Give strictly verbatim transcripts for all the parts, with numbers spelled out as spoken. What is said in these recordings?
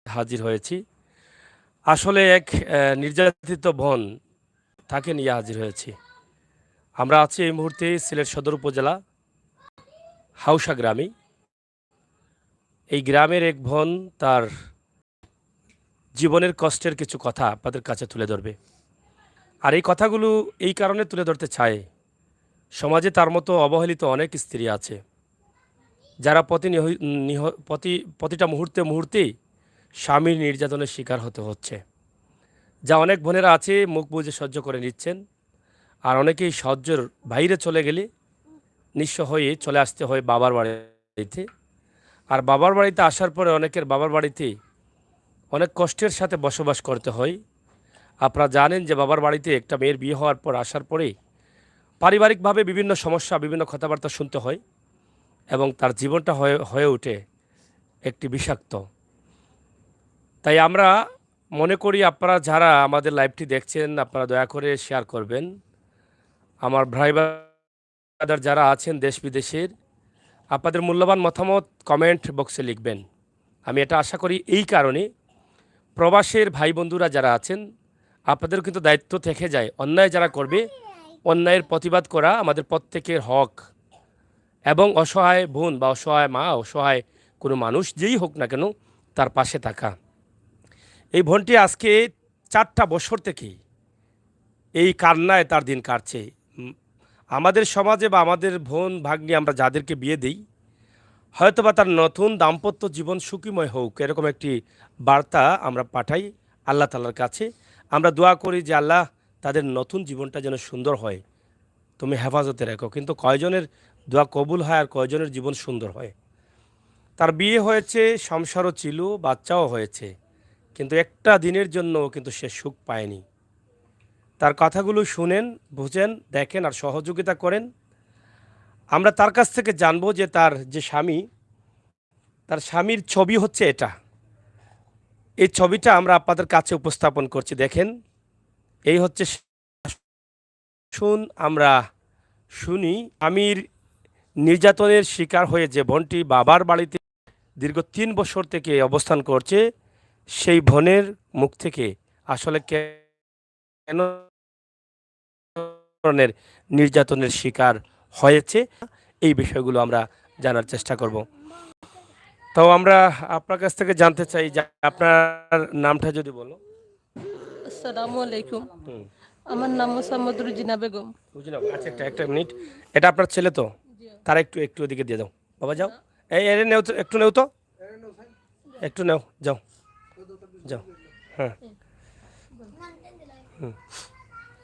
হাজির হয়েছি। আসলে এক আহ, নির্যাতিত বোন, তাকে নিয়ে হাজির হয়েছি। আমরা আছি এই মুহূর্তে সিলেট সদর উপজেলা হাউশা গ্রামে। এই গ্রামের এক বোন তার জীবনের কষ্টের কিছু কথা আপনাদের কাছে তুলে ধরবে। আর এই কথাগুলো এই কারণে তুলে ধরতে চাই, সমাজে তার মতো অবহেলিত অনেক স্ত্রী আছে, যারা প্রতিনিহ- নিহ- প্রতি প্রতিটা মুহূর্তে মুহূর্তেই স্বামীর নির্যাতনের শিকার হতে হচ্ছে। যা অনেক বোনেরা আছে মুখ বুজে সহ্য করে নিচ্ছেন, আর অনেকেই সহ্যর বাইরে চলে গেলে নিঃস্ব হয়ে চলে আসতে হয় বাবার বাড়িতে। আর বাবার বাড়িতে আসার পরে অনেকের বাবার বাড়িতে অনেক কষ্টের সাথে বসবাস করতে হয়। আপনারা জানেন যে বাবার বাড়িতে একটা মেয়ের বিয়ে হওয়ার পর, আসার পরে পারিবারিকভাবে বিভিন্ন সমস্যা, বিভিন্ন কথাবার্তা শুনতে হয় এবং তার জীবনটা হয়ে হয়ে ওঠে একটি বিষাক্ত। তাই আমরা মনে করি আপনারা যারা আমাদের লাইভটি দেখছেন, আপনারা দয়া করে শেয়ার করবেন। আমার ভাই ব্রাদার যারা আছেন দেশ বিদেশের, আপনাদের মূল্যবান মতামত কমেন্ট বক্সে লিখবেন। আমি এটা আশা করি এই কারণে, প্রবাসের ভাই বন্ধুরা যারা আছেন, আপনাদের কিন্তু দায়িত্ব থেকে যায় অন্যায় যারা করবে, অন্যায়ের প্রতিবাদ করা আমাদের প্রত্যেকের হক, এবং অসহায় বোন বা অসহায় মা, অসহায় কোনো মানুষ যেই হোক না কেন, তার পাশে থাকা। এই বোনটি আজকে চারটা বছর থেকে এই কান্নায় তার দিন কাটছে। উম, আমাদের সমাজে বা আমাদের বোন ভাগ্নি আমরা যাদেরকে বিয়ে দেই, হয়তো বা তার নতুন দাম্পত্য জীবন সুখীময় হোক, এরকম একটি বার্তা আমরা পাঠাই আল্লাহ তাআলার কাছে। আমরা দোয়া করি যে আল্লাহ তাদের নতুন জীবনটা যেন সুন্দর হয়, তুমি হেফাজতে রেখো। কিন্তু কয়জনের দোয়া কবুল হয় আর কয়জনের জীবন সুন্দর হয়? তার বিয়ে হয়েছে, সংসারও ছিল, বাচ্চাও হয়েছে, কিন্তু একটা দিনের জন্য কিন্তু সে সুখ পায়নি। তার কথাগুলো শুনেন, বুঝেন, দেখেন আর সহযোগিতা করেন। আমরা তার কাছ থেকে জানবো যে তার যে স্বামী, তার স্বামীর ছবি হচ্ছে এটা। এই ছবিটা আমরা আপনাদের কাছে উপস্থাপন করছি, দেখেন। এই হচ্ছে, শুন, আমরা শুনি স্বামীর নির্যাতনের শিকার হয়ে যে বোনটি বাবার বাড়িতে দীর্ঘ তিন বছর থেকে অবস্থান করছে, সেই বোনের মুখ থেকে আসলে কেন ধরনের নির্যাতনের শিকার হয়েছে, এই বিষয়গুলো আমরা জানার চেষ্টা করব। তো আমরা আপনার কাছ থেকে জানতে চাই যে আপনার নামটা যদি বলো। আসসালামু আলাইকুম। হুম। আমার নাম মোসাম্মদ রুজিনা বেগম। বুঝলাম। আচ্ছা, একটা একটা মিনিট, এটা আপনার ছেলে তো? তারা একটু একটু ওদিকে দিয়ে দাও। বাবা, যাও। এই, এরে নেও তো, একটু নেও তো। একটু নেও, যাও। যাও। হ্যাঁ। হুম।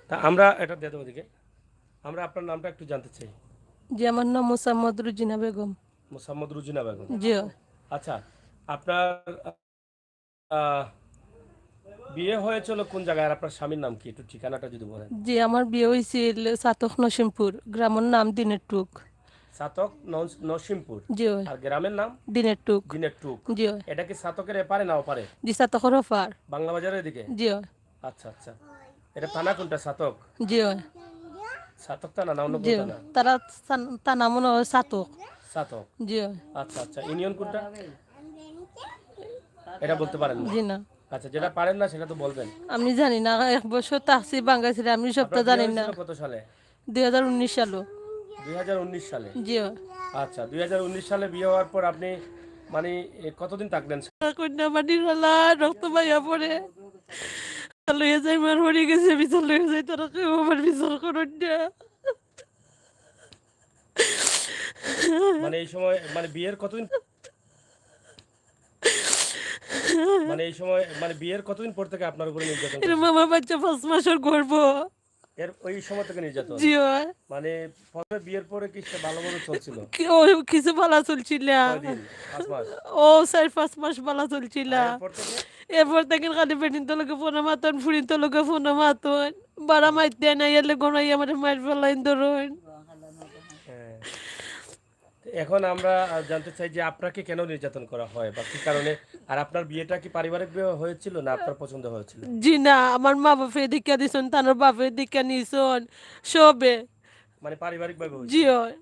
তা আমরা এটা দিয়ে দেবো ওদিকে। আমরা আপনার নামটা একটু জানতে চাই। জি, আমার নাম মোসাম্মদ রুজিনা বেগম। মোসাম্মদ রুজিনা বেগম। জি। আচ্ছা, আপনার আহ, বিয়ে হয়েছিল কোন জায়গায় আর আপনার স্বামীর নাম কি? একটু ঠিকানাটা যদি বলেন। জি, আমার বিয়ে হয়েছিল সাতক নসিমপুর, গ্রামের নাম দিনের টুক। সাতক নস- নসিমপুর। জি। আর গ্রামের নাম? দিনের টুক। দিনের টুক। জি। এটা কি সাতকের এপারে না ওপারে? জি, সাতকর ওপার। বাংলা বাজারের দিকে? জি। আচ্ছা, আচ্ছা। এটা থানা কোনটা, সাতক? জি। সাতক থানা না অন্য কোন জি। থানা? তারা থান- থানা মনে হয় সাতক। সাতক। জি। আচ্ছা, আচ্ছা। ইউনিয়ন কোনটা? এটা বলতে পারেন না? জি না। আচ্ছা, যেটা পারেন না সেটা তো বলবেন। আমি জানি না, এক বছর থাকছি বাংলাদেশে, আমি সবটা আপনার বিয়ে জানি না। হয়েছিল কত সালে? দুই হাজার উনিশ সালো। দুই হাজার উনিশ সালে? জি। আচ্ছা, দুই হাজার উনিশ সালে বিয়ে হওয়ার পর আপনি মানে এ, কতদিন থাকলেন? কন্যা মাটির হালা রক্ত বাইয়া পড়ে। লইয়া যাই, মার মরে গেছে, বিচার লইয়া যাই, তারা কেউ আমার বিচার করেন না। মানে এই সময় মানে বিয়ের কতদিন মানে এই সময় মানে বিয়ের কতদিন পর থেকে আপনার উপরে নির্যাতন এর করছে? মামা বাচ্চা পাঁচ মাসের গর্ভ। এর ওই সময় থেকে নির্যাতন? জি হয়। মানে প্রথমে বিয়ের পরে কি সে ভালোভাবে চলছিল? কি-, ও কিছু ভালা চলছিল। কয়দিন? পাঁচ মাস? ও চার পাঁচ মাস ভালা চলছিল। আর এরপর থেকে? এরপর থেকে খালি বেটিন তো লোকে ফোনে মাতন, ফুড়িন তো লোকে ফোনে মাতন। বারা মাইতে নাই, এলে গনাই আমার মার ফেলাইন ধরুন। হ্যাঁ। তো এখন আমরা আহ, জানতে চাই যে আপনাকে কেন নির্যাতন করা হয় বা কি কারণে? আর আপনার বিয়েটা কি পারিবারিক বিয়ে হয়েছিল না আপনার পছন্দ হয়েছিল? জি না, আমার মা বাপে দীক্ষা দিছন, তানোর বাপে দীক্ষা নিছন, সবে। মানে পারিবারিক ভাবে হয়েছিল? জি হয়।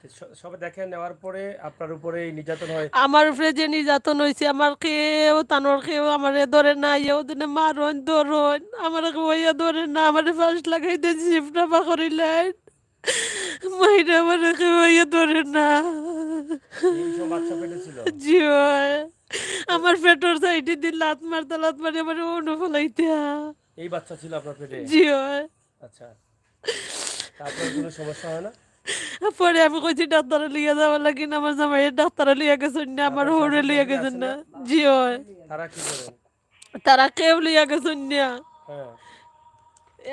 স-, সবে দেখে নেওয়ার পরে আপনার উপরে এই নির্যাতন হয়। আমার উপরে যে নির্যাতন হইছে, আমার কেউ, তানর কেউ আমারে ধরে না, ইয়েও দিনে মারন, ধরন, আমারে কেউ ইয়ে ধরে না, আমারে ফাঁস লাগাই দেন, জিফ নামা করিলেন। মাইরা আমারে কেউ ইয়ে ধরে না। এই সময় বাচ্চা পেটে ছিল। জি অয়। আমার পেটর সাইডে দিন লাত মারতা, লাত মারি আমারে অনু ফলাইতা। এই বাচ্চা ছিল আপনার পেটে? জি অয়। আচ্ছা, তারপরে কোনো সমস্যা হয় না? পরে আমি কইছি ডাক্তারে লইয়া যাওয়া লাগি না, আমার জামাইয়ে ডাক্তারে লইয়া গেছইন না, আমার আপনার হউরে শাশুড়ি লইয়া এখানে গেছইন আছেন না। না? জি অয়। তারা কি করেন? তারা কেউ লইয়া গেছইন না। হ্যাঁ।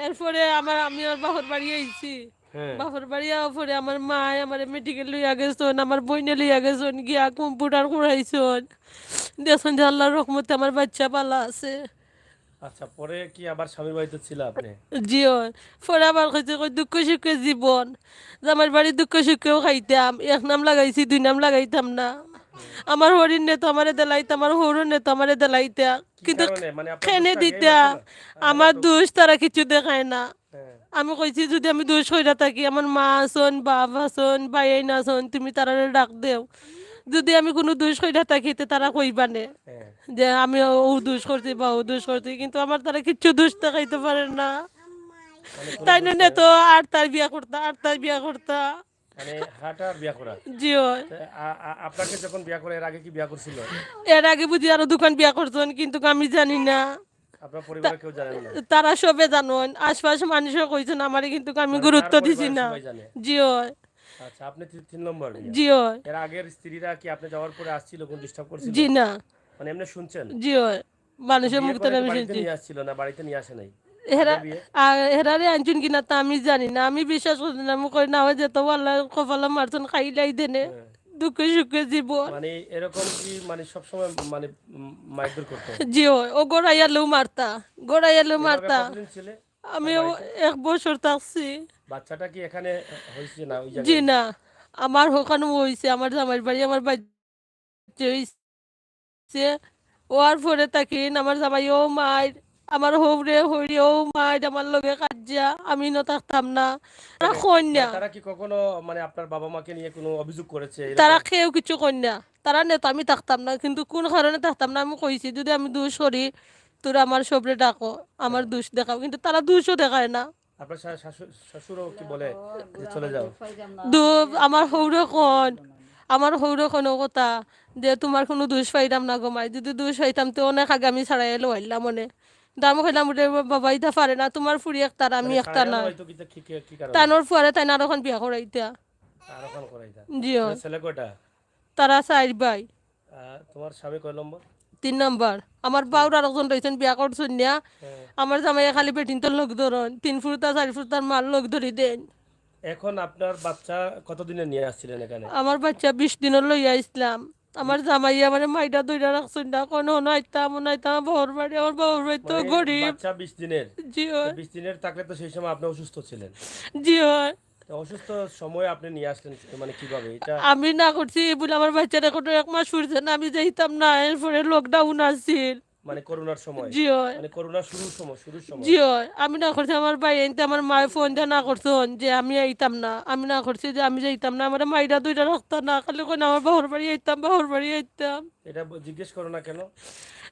এরপরে আমার, আমি আমার বাপর বাড়ি আইছি। হ্যাঁ। বাপর বাড়ি আওয়ার পরে আমার মায় আমারে মেডিকেল লইয়া গেছইন, আমার বইনে লইয়া গেছইন, গিয়া কম্পিউটার করাইছইন। দেখছইন যে আল্লাহর রহমতে আমার বাচ্চা ভালা আছে। আচ্ছা, পরে কি আবার স্বামীর বাড়িতে ছিল আপনি? জি অয়। পরে আবার কইছে, কই দুঃখ সুখে জীবন, জামাইর বাড়ি দুঃখ সুখেও খাইতাম, এক নাম লাগাইছি, দুই নাম লাগাইতাম না। আমার হরির নে তো আমারে দিলাইতা, আমার হৌরর নে তো আমারে দিলাইতা, কি কিন্তু কারণে? মানে আপনার কেনে দোষটা এই দিতা? মাত্র না? আমার দোষ তারা কিছু দেখায় না। হ্যাঁ। আমি কইছি, যদি আমি দোষ কইরা থাকি, আমার মা আছইন, বাপ আছইন, ভাইয়াইন আছইন, তুমি তারারে ডাক দেও। যদি আমি কোনো দোষ কইরা থাকি, তে তারা কইবা নে হ্যাঁ। যে আমি ও দোষ করছি বা ও দোষ করছি, কিন্তু আমার তারা কিচ্ছু দোষ দেখাইতে পারে না। মানে কোনো তাই দোষ নইলে নাই। তো আটটায় বিয়া করতা, আটটায় বিয়া করতা। মানে হাট আর বিয়া করা। জি অয়। তা আ-, আ-, আপনাকে যখন বিয়া করে, এর আগে কি বিয়া করছিল? এর আগে বুঝি আরো দুখান বিয়া করছইন, কিন্তু আমি জানি না। আপনার পরিবারের কেউ জানেন না? তারা সবে জানইন, আশপাশ মানুষও কইছইন আমারে, কিন্তু আমি মানে গুরুত্ব তার দিছি পরিবারের না। সবাই জানে? জি অয়। আচ্ছা, আপনি তি-, তিন নম্বর বিয়ে। জি অয়। এর আগের স্ত্রীরা কি আপনি যাওয়ার পরে আসছিল, কোনো ডিস্টার্ব করছিল? জি না। মানে এমনি শুনছেন? জি অয়। মানুষের বিয়ে মুখ করে থেকে কি আমি বাড়িতে শুনছি। নিয়ে আসছিল না বাড়িতে নিয়ে আসে নাই? হেরা আগে বিয়ে? আ- হেরারে আনছইন কিনা তা আমি জানি না, আমি বিশ্বাস করছি না। আমি কই না হয় যেত আল্লাহ কপালে মারছইন খাইলাই দেনে, হ্যাঁ। দুঃখে সুখে জীবন। মানে এরকম কি মানে সবসময় মানে উম, মারধর করতো? জি অয়, ও গড়াইয়ালেও মারতা, গড়াইয়ালেও এভাবে মারতা। কতদিন ছিলে? আমি ও এক বছর থাকছি। বাচ্চাটা কি এখানে হয়েছে না ওই জি জায়গায়? না, আমার ওখানে হইছে, আমার জামাইর বাড়ি, আমার বাচ্চা হইছে। ওয়ার পরে তাকিন আমার জামাইও মাইর, আমার হৌরে হইরেও মাইর, আমার লগে কাজিয়া, আমি না থাকতাম না। তারা কইন না। তারা কি কখনো মানে আপনার বাবা মাকে নিয়ে কোনো অভিযোগ করেছে এরকম? তারা কেউ কিছু কইন না, তারা নে তো আমি থাকতাম না, কিন্তু কোন কারণে থাকতাম না আমি কইছি, যদি আমি দোষ করি, তোরা আমার সবরে ডাকো, আমার দোষ দেখাও, কিন্তু তারা দোষও দেখায় না। আপনার শা-, শাশু-, শ্বশুরও কি বলে যে চলে যাও? দু-, আমার হৌরে কইন, আমার হৌরে কইন ও কথা যে তোমার কোনো দোষ পাইতাম না গো মাই, যদি দোষ পাইতাম তো অনেক আগে আমি ছাড়াই লইলাম মনে। কিন্তু আমি কইলাম, "ওরে বাবা, ইতা পারে না, তোমার ফুরি একটার, আমি মানে একটা ছাড়াই না।" আনা হয়তো কি, কি, কি কারণে? তানোর ফুয়ারে তাই না আরোখান বিয়া করাইতা। আরোখান করাইতা। জি অয়। মানে ছেলে কয়টা? তারা চাইর ভাই। আহ, তোমার স্বামী কয় নম্বর? তিন নম্বর। আমার বাউর আরোজন রইছইন, বিয়া করছইন না। হ্যাঁ। আমার জামাই খালি বেটিন্তর লগ ধরইন, তিন ফুরুতা চাইর ফুরুতার মার লগ ধরি দেন। এখন আপনার বাচ্চা কতদিনে নিয়ে আসছিলেন এখানে? আমার বাচ্চা বিশ দিনর লইয়া আইছলাম। আমার জামাই আমারে মাইরা ধইরা রাখছইন না, কইন হনো আইতাম, হনো আইতাম, আমার বাপর বাড়ি, আমার বাপর বাড়ি তো মানে গরিব। বাচ্চা বিশ দিনের? জি অয়। বিশ দিনের থাকলে তো সেই সময় আপনি অসুস্থ ছিলেন। জি অয়। তো অসুস্থ সময়ে আপনি নিয়ে আসলেন মানে কিভাবে? এটা আমি না করছি বুলে আমার বাচ্চার এখনো এক মাস ফুরছে না, আমি যাইতাম না, এরপরে লকডাউন আছিল। মানে করোনার সময়? জি অয়। মানে করোনা শুরুর সময়, শুরুর সময়? জি অয়, আমি না করছি, আমার ভাইয়াইন্তে আমার মায়ে ফোন দিয়া না করছইন যে আমি আইতাম না, আমি না করছি যে আমি যাইতাম না, আমারে মাইরা ধইরা রাখতা না, খালি কইন আমার বাপর বাড়ি আইতাম, বাপর বাড়ি আইতাম। এটা ব-, জিজ্ঞেস করো না কেন?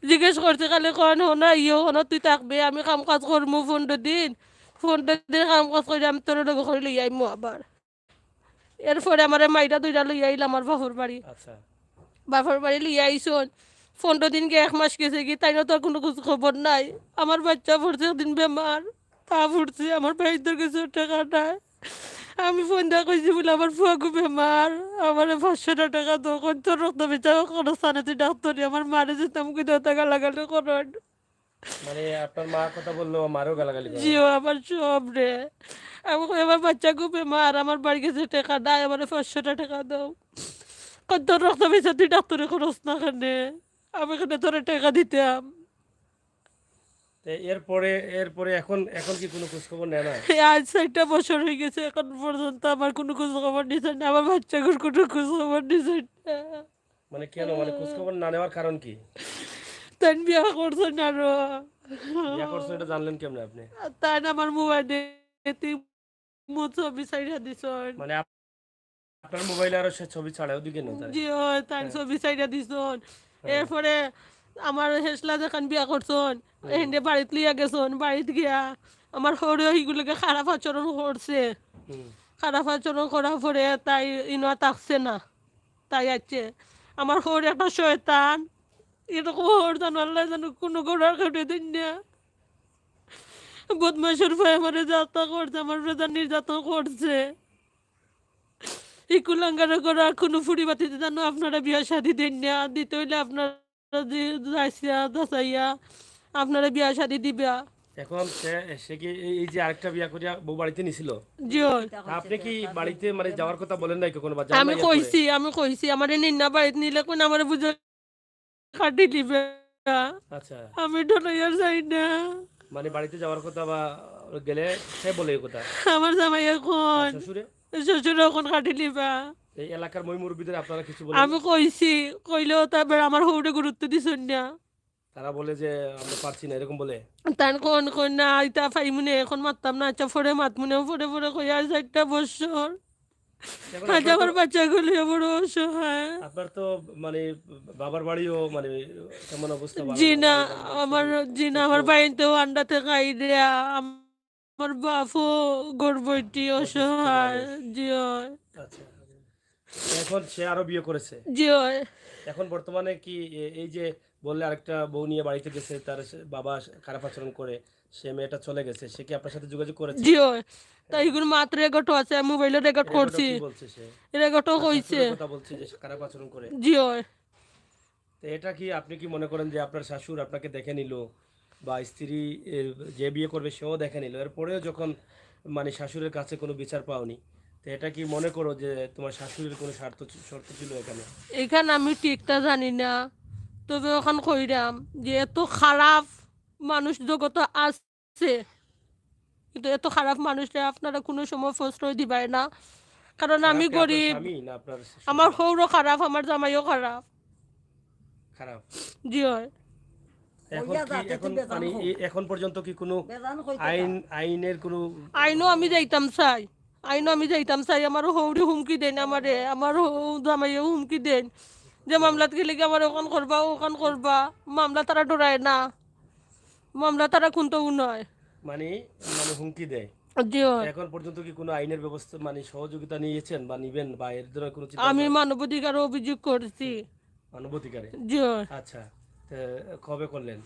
জিজ্ঞেস করছি খালি কইন হনো আইও, হনো তুই থাকবে, আমি কাম কাজ করমু পনরো দিন, পনরো দিন কাম কাজ করি আমি তোর লগে করি লই আইমু আবার। এরপরে আমারে মাইরা ধইরা লইয়া আইলা আমার বাপর বাড়ি। আচ্ছা। বাপর বাড়ি লইয়া আইছইন। পনরো দিন গিয়া এক মাস গেছে গি, তাইনও তো আর কোনো খোঁজ খবর নাই। আমার বাচ্চা পড়ছে একদিন বেমার, তা পড়ছে, আমার ভাইন্তর গেছে টেকা নাই। আমি ফোন দিয়া কইছি বুলে, "আমার ফুয়াগু বেমার, আমারে পাঁচশোটা টেকা দেও, কইন তোর রক্ত বেচা কোনো স্থানে তুই ডাক্তারি, আমার মারে যেতাম কি দেও তা গালাগালি করইন।" মানে আপনার মা কথা বললো, মারও গালাগালি করে? জি অয়, আমার সব রে। আমি কই, "আমার বাচ্চাগু বেমার, আমার বাড়ি গেছে টেকা নাই, আমারে পাঁচশোটা টেকা দেও।" কইন তোর রক্ত বেচা তুই ডাক্তারি খরচ না কেনে, আমি কেনে তোরে টেকা দিতাম। তো এরপরে, এরপরে এখন, এখন কি কোনো খোঁজ খবর নেয় না? আজ চাইরটা বছর অই গেছে, এখন পর্যন্ত আমার কোনো খোঁজ খবর নিছে না, আমার বাচ্চাগুর কোনো খোঁজ খবর নিছে না। মানে কেন? মানে খোঁজ খবর না নেওয়ার কারণ কি? তাইন বিয়া করছইন আরো। বিয়া করছো এটা জানলেন কেমনে আপনি? তাইন আমার মোবাইলে তিন মুহূর্ত ছবি ছাড়িয়া দিছইন। মানে আপ-, আপনার মোবাইলে আরো সে ছবি ছাড়ে, ওদিকে না যায়। জি অয়, তাইন ছবি ছাড়িয়া দিছইন। এরপরে আমার হেসলা যেখান বিয়া করছইন, হেনরে বাড়িত লইয়া গেছইন, বাড়িত গিয়া আমার হউরে হিগুর লগে খারাপ আচরণ করছে। হুম। খারাপ আচরণ করার পরে তাই ইনো থাকছে না, তাই আছে। আমার হউর একটা শয়তান, এরকম হউর জানো, আল্লায় জানো, কুনু ঘরর কেউরে দেইন না। বদমাইশর ফুয়ায় আমারে যাতা করছে, আমার উপরে যা নির্যাতন করছে। ই কুলাঙ্গারে করা কুনু ফুড়ি বাতিতে জানো আপনারা বিয়া শাদি দেইন না, দিতে অইলে আপনারা যে যাইছিয়া, যাচাইয়া আপনারা বিয়া শাদি দিবা। এখন সে, সে কি এই, এই যে আরেকটা বিয়া করিয়া বউ বাড়িতে নিছিল? জি অয়। তা আপনি কি বাড়িতে মানে যাওয়ার কথা বলেন নাই কখনো বা যান আমি নাই এরপরে? কইছি, আমি কইছি, আমারে নিন না বাড়িত, নিলে কইন আমারে বুঝে কাটি দিবা। আচ্ছা, আমি ডরাইয়া যাই না। মানে বাড়িতে যাওয়ার কথা বা গেলে সে বলে এই কথা? আমার জামাই এখন শ্বশুরে? শ্বশুর এখন কাটি দিবা। এই এলাকার মই মুরব্বীদের আপনারা কিছু বলেন? আমি কইছি, কইলেও তারপর আমার হউরে গুরুত্ব দিছইন না। তারা বলে যে আমরা পারছি না, এরকম বলে? তান কোন কোন না, ইতা পাইমুনে, এখন মাততাম না, আচ্ছা পরে মাতমুনে, পরে পরে কইয়া চাইরটা বছর। এখন আজ আপনার আমার তো, বাচ্চাগুলি বড় অসহায়। আপনার তো মানে বাবার বাড়িও মানে তেমন অবস্থা ভালো জি না, না, মানে বাড়ির আমার পরিস্থিতি জি না, একটু আমার বাইনতে আন্ডা থেকে আইরা, আমার বাপও গর্ভবতী অসুস্থ অসহায়। মানুষ। জি অয়। আচ্ছা, এখন সে আরো বিয়ে করেছে? জি অয়। এখন বর্তমানে কি এ-, এই যে বললে আরেকটা বউ নিয়ে বাড়িতে গেছে, তার সে-, বাবা খারাপ আচরণ করে, সে মেয়েটা চলে গেছে, সে কি আপনার সাথে যোগাযোগ করেছে? জি অয়। তাই এগুলো মাত্র রেকর্ডও আছে, আমি মোবাইলে রেকর্ড রেকর্ডও করছি। কি বলছে সে? রেকর্ডও তার কইছে। শাশুড়ির কথা বলছে যে সে খারাপ আচরণ করে। জি অয়। তো এটা কি আপনি কি মনে করেন যে আপনার শাশুড় আপনাকে দেখে নিল বা স্ত্রী এ, যে বিয়ে করবে সেও দেখে নিল, এরপরেও যখন মানে শাশুড়ির কাছে কোনো বিচার পাওনি, তো এটা কি মনে করো যে তোমার শাশুড়ির কোনো স্বার্থ শর্ত ছিল এখানে? এখান আমি ঠিকটা জানি না, তবে ওখান কইরাম যে এত খারাপ মানুষ জগতে আছে, কিন্তু এত খারাপ মানুষরে আপনারা কোনো সময় প্রশ্রয় দিবায় না, কারণ আমি খারাপ কি আপনার গরিব। স্বামী না আপনার শ্বশুর? আমার হউরও খারাপ, আমার জামাইও খারাপ। খারাপ। জি অয়। এখন কি এখন মানে এ- এখন পর্যন্ত কি কোনো আইন, আইনের কোনো আইনো আমি যাইতাম চাই, আইনো আমি যাইতাম চাই। আমার হউরে হুমকি দেন, আমারে আমার হউ জামাইয়ে হুমকি দেন যে মামলাত গেলে কি আমার ওখান করবা, ওখান করবা। মামলা তারা ডরায় না, মামলা তারা কুনটাও নয়। মানে মানে হুমকি দেয়। জি অয়। এখন পর্যন্ত কি কোনো আইনের ব্যবস্থা মানে সহযোগিতা নিয়েছেন বা নিবেন বা এর ধরনের কোনো চিন্তা আমি ভাবনা? মানবাধিকার অভিযোগ করছি। মানবাধিকারে? জি অয়। আচ্ছা, তো কবে করলেন?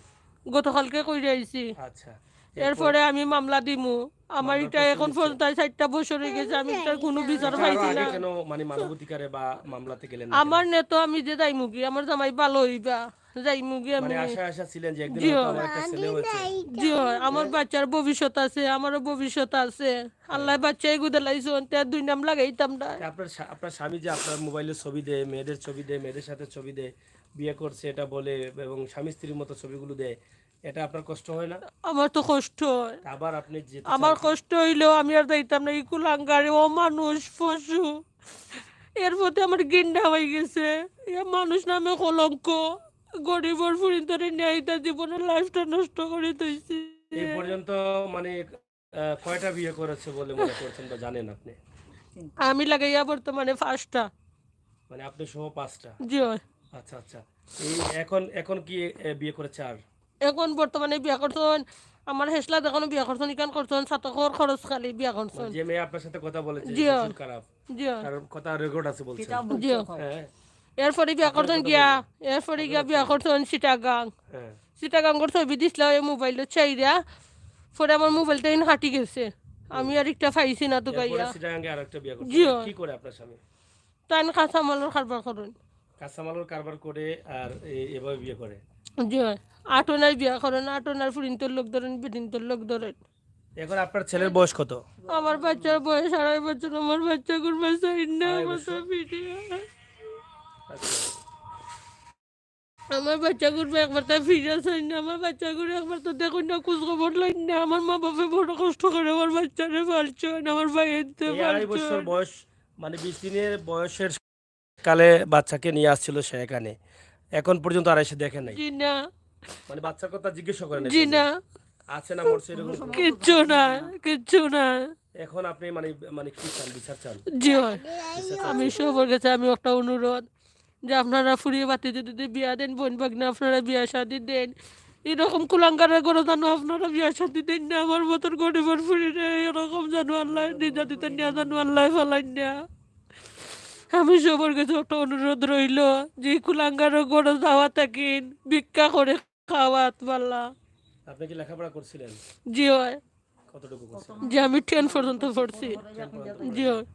গতকালকে কইরা আইছি। আচ্ছা, এরপরে আমি মামলা দিমু। আমার মামলার এটা প্রস্তুতি এখন নিচ্ছে। পর্যন্ত চারটা বছর হয়ে গেছে, আমি তার কোনো বিচার আচ্ছা, পাইছি আগে না। কেন মানে মানবাধিকারে বা মামলাতে গেলেন না কেন? আমার নেতো আমি যে যাইমুগি, আমার জামাই ভালো হইবা, যাইমুগি আমি। মানে আশা আশা ছিলেন যে একদিন জি হয়তো অয়। আমার একটা ছেলে হয়েছে। জি অয়, আমার বাচ্চার ভবিষ্যৎ আছে, আমারও ভবিষ্যৎ আছে। আল্লাহ বাচ্চাই গুদালাইছন, তে দুই নাম লাগাইতাম না। তা আপনার স্বা- আপনার স্বামী যে আপনার মোবাইলে ছবি দেয়, মেয়েদের ছবি দেয়, মেয়েদের সাথে ছবি দেয়, বিয়ে করছে এটা বলে এবং স্বামী স্ত্রীর মতো ছবিগুলো দেয়, এটা আপনার কষ্ট হয় না? আমার তো কষ্ট হয়। তা আবার আপনি যেতে আমার চান? কষ্ট হইলেও আমি আর যাইতাম না। ই কুলাঙ্গারে, অমানুষ, পশু। এর প্রতি আমার ঘৃণা হয়ে গেছে। এ মানুষ নামে কলঙ্ক। গরিবর ফুরিন্তরে ন্যায়তা জীবনের লাইফটা নষ্ট করে দিয়েছি। এই পর্যন্ত মানে আহ, কয়টা বিয়ে করেছে বলে মনে করছেন বা জানেন আপনি? আমি লাগাইয়া বর্তমানে পাঁচটা। মানে আপনি সহ পাঁচটা? জি অয়। আচ্ছা, আচ্ছা। এই এখন, এখন কি এ, বিয়ে করেছে আর? এখন বর্তমানে বিয়া করছন, আমার হেসলা যখন বিয়া করছন, ইখান করছন, সাতকর খরচ খালি বিয়া করছন। যে মেয়ে আপনার সাথে কথা বলেছে, জি অয়। শ্বশুর খারাপ, জি অয়। তার কথা রেকর্ড আছে বলছেন। জি অয়। হ্যাঁ, এরপরে বিয়া আপনার করছন কথা গিয়া, বলেছে। এরপরে গিয়া বিয়া করছন চিটাগাং। হ্যাঁ। চিটাগাঙ্গর ছবি দিছিল এই মোবাইলটা চাইরা, পরে আমার মোবাইলটা ইন হাটি গেছে, আমি আর একটা পাইছি না তো এরপরে গাইয়া। চিটাগাঙ্গে আরেকটা বিয়ে করছে। জি অয়। কি করে আপনার স্বামী? তাই কাঁচামালর কারবার করেন। কাঁচামালর কারবার করে আর এ- এভাবে বিয়ে করে? জি অয়। আটনায় বিয়া করেন, আটনার ফুরিন্তর লোক ধরেন, বেটিন্তর লোক ধরেন। এখন আপনার ছেলের বয়স কত? আমার বাচ্চার বয়স আড়াই বছর, আমার বাচ্চা গুরমা চাই না, আড়াই আমার বছর। তো ফিরে। আমার বাচ্চা গুরমা একবার তো ফিরে চাই না, আমার বাচ্চা গুরু একবার তো দেখুন না, খোঁজ খবর লইন না। আমার মা বাপে বড় কষ্ট করে আমার বাচ্চারে পালছেন, আমার ভাইয়ের তো এই আড়াই বছর পালছেন। বয়স, মানে বিশ দিনের বয়সের কালে বাচ্চাকে নিয়ে আসছিল সে এখানে, এখন পর্যন্ত আর এসে দেখে নাই? জি না। মানে বাচ্চার কথা জিজ্ঞেস করেন? জি না। আছে না মরছে এরকম কোনো? কিচ্ছু না, কিচ্ছু না। এখন আপনি মানে, মানে কি চান? বিচার চান? জি অয়। আমি সবর গেছে আমি একটা অনুরোধ যে আপনারা ফুড়ি বাতিরে যদি বিয়া দেইন, বইন ভাগনা আপনারা বিয়া শাদি দেইন, এরকম কুলাঙ্গারের ঘরো জানো আপনারা বিয়া শাদি দেইন না। আমার মতন গরিবর ফুড়িরে এরকম জানো আল্লায় নির্যাতিত নিয়া জানো আল্লায় ফালাইন না। আমি সবর গেছে একটা অনুরোধ রইলো যে কুলাঙ্গারের ঘরো যাওয়া থাকি ভিক্ষা করে খাওয়াত পারলা। আপনি কি লেখাপড়া করছিলেন? জি অয়। কতটুকু করছেন? জি, আমি টেন পর্যন্ত পড়ছি। জি অয়।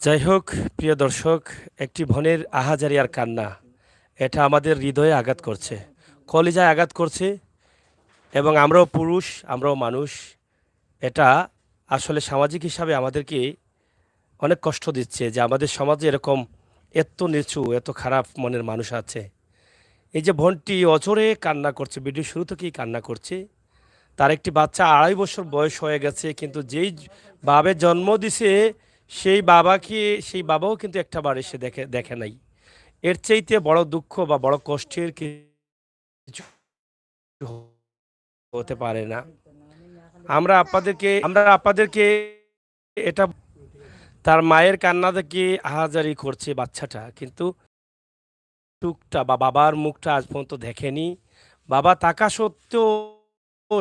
যাই হোক, প্রিয় দর্শক, একটি বোনের আহাজারি আর কান্না, এটা আমাদের হৃদয়ে আঘাত করছে, কলিজায় আঘাত করছে। এবং আমরাও পুরুষ, আমরাও মানুষ। এটা আসলে সামাজিক হিসাবে আমাদেরকে অনেক কষ্ট দিচ্ছে যে আমাদের সমাজে এরকম এত নিচু, এত খারাপ মনের মানুষ আছে। এই যে বোনটি অঝরে কান্না করছে, ভিডিও শুরু থেকেই কান্না করছে। তার একটি বাচ্চা আড়াই বছর বয়স হয়ে গেছে, কিন্তু যেই বাবে জন্ম দিছে, সেই বাবাকে, সেই বাবাও কিন্তু একটা বার এসে দেখে, দেখে নাই। এর চাইতে বড় দুঃখ বা বড় কষ্টের কিছু হতে পারে না। আমরা আপনাদেরকে, আমরা আপনাদেরকে এটা, তার মায়ের কান্না দেখে আহাজারি করছে বাচ্চাটা, কিন্তু মুখটা বা বাবার মুখটা আজ পর্যন্ত দেখেনি। বাবা থাকা সত্ত্বেও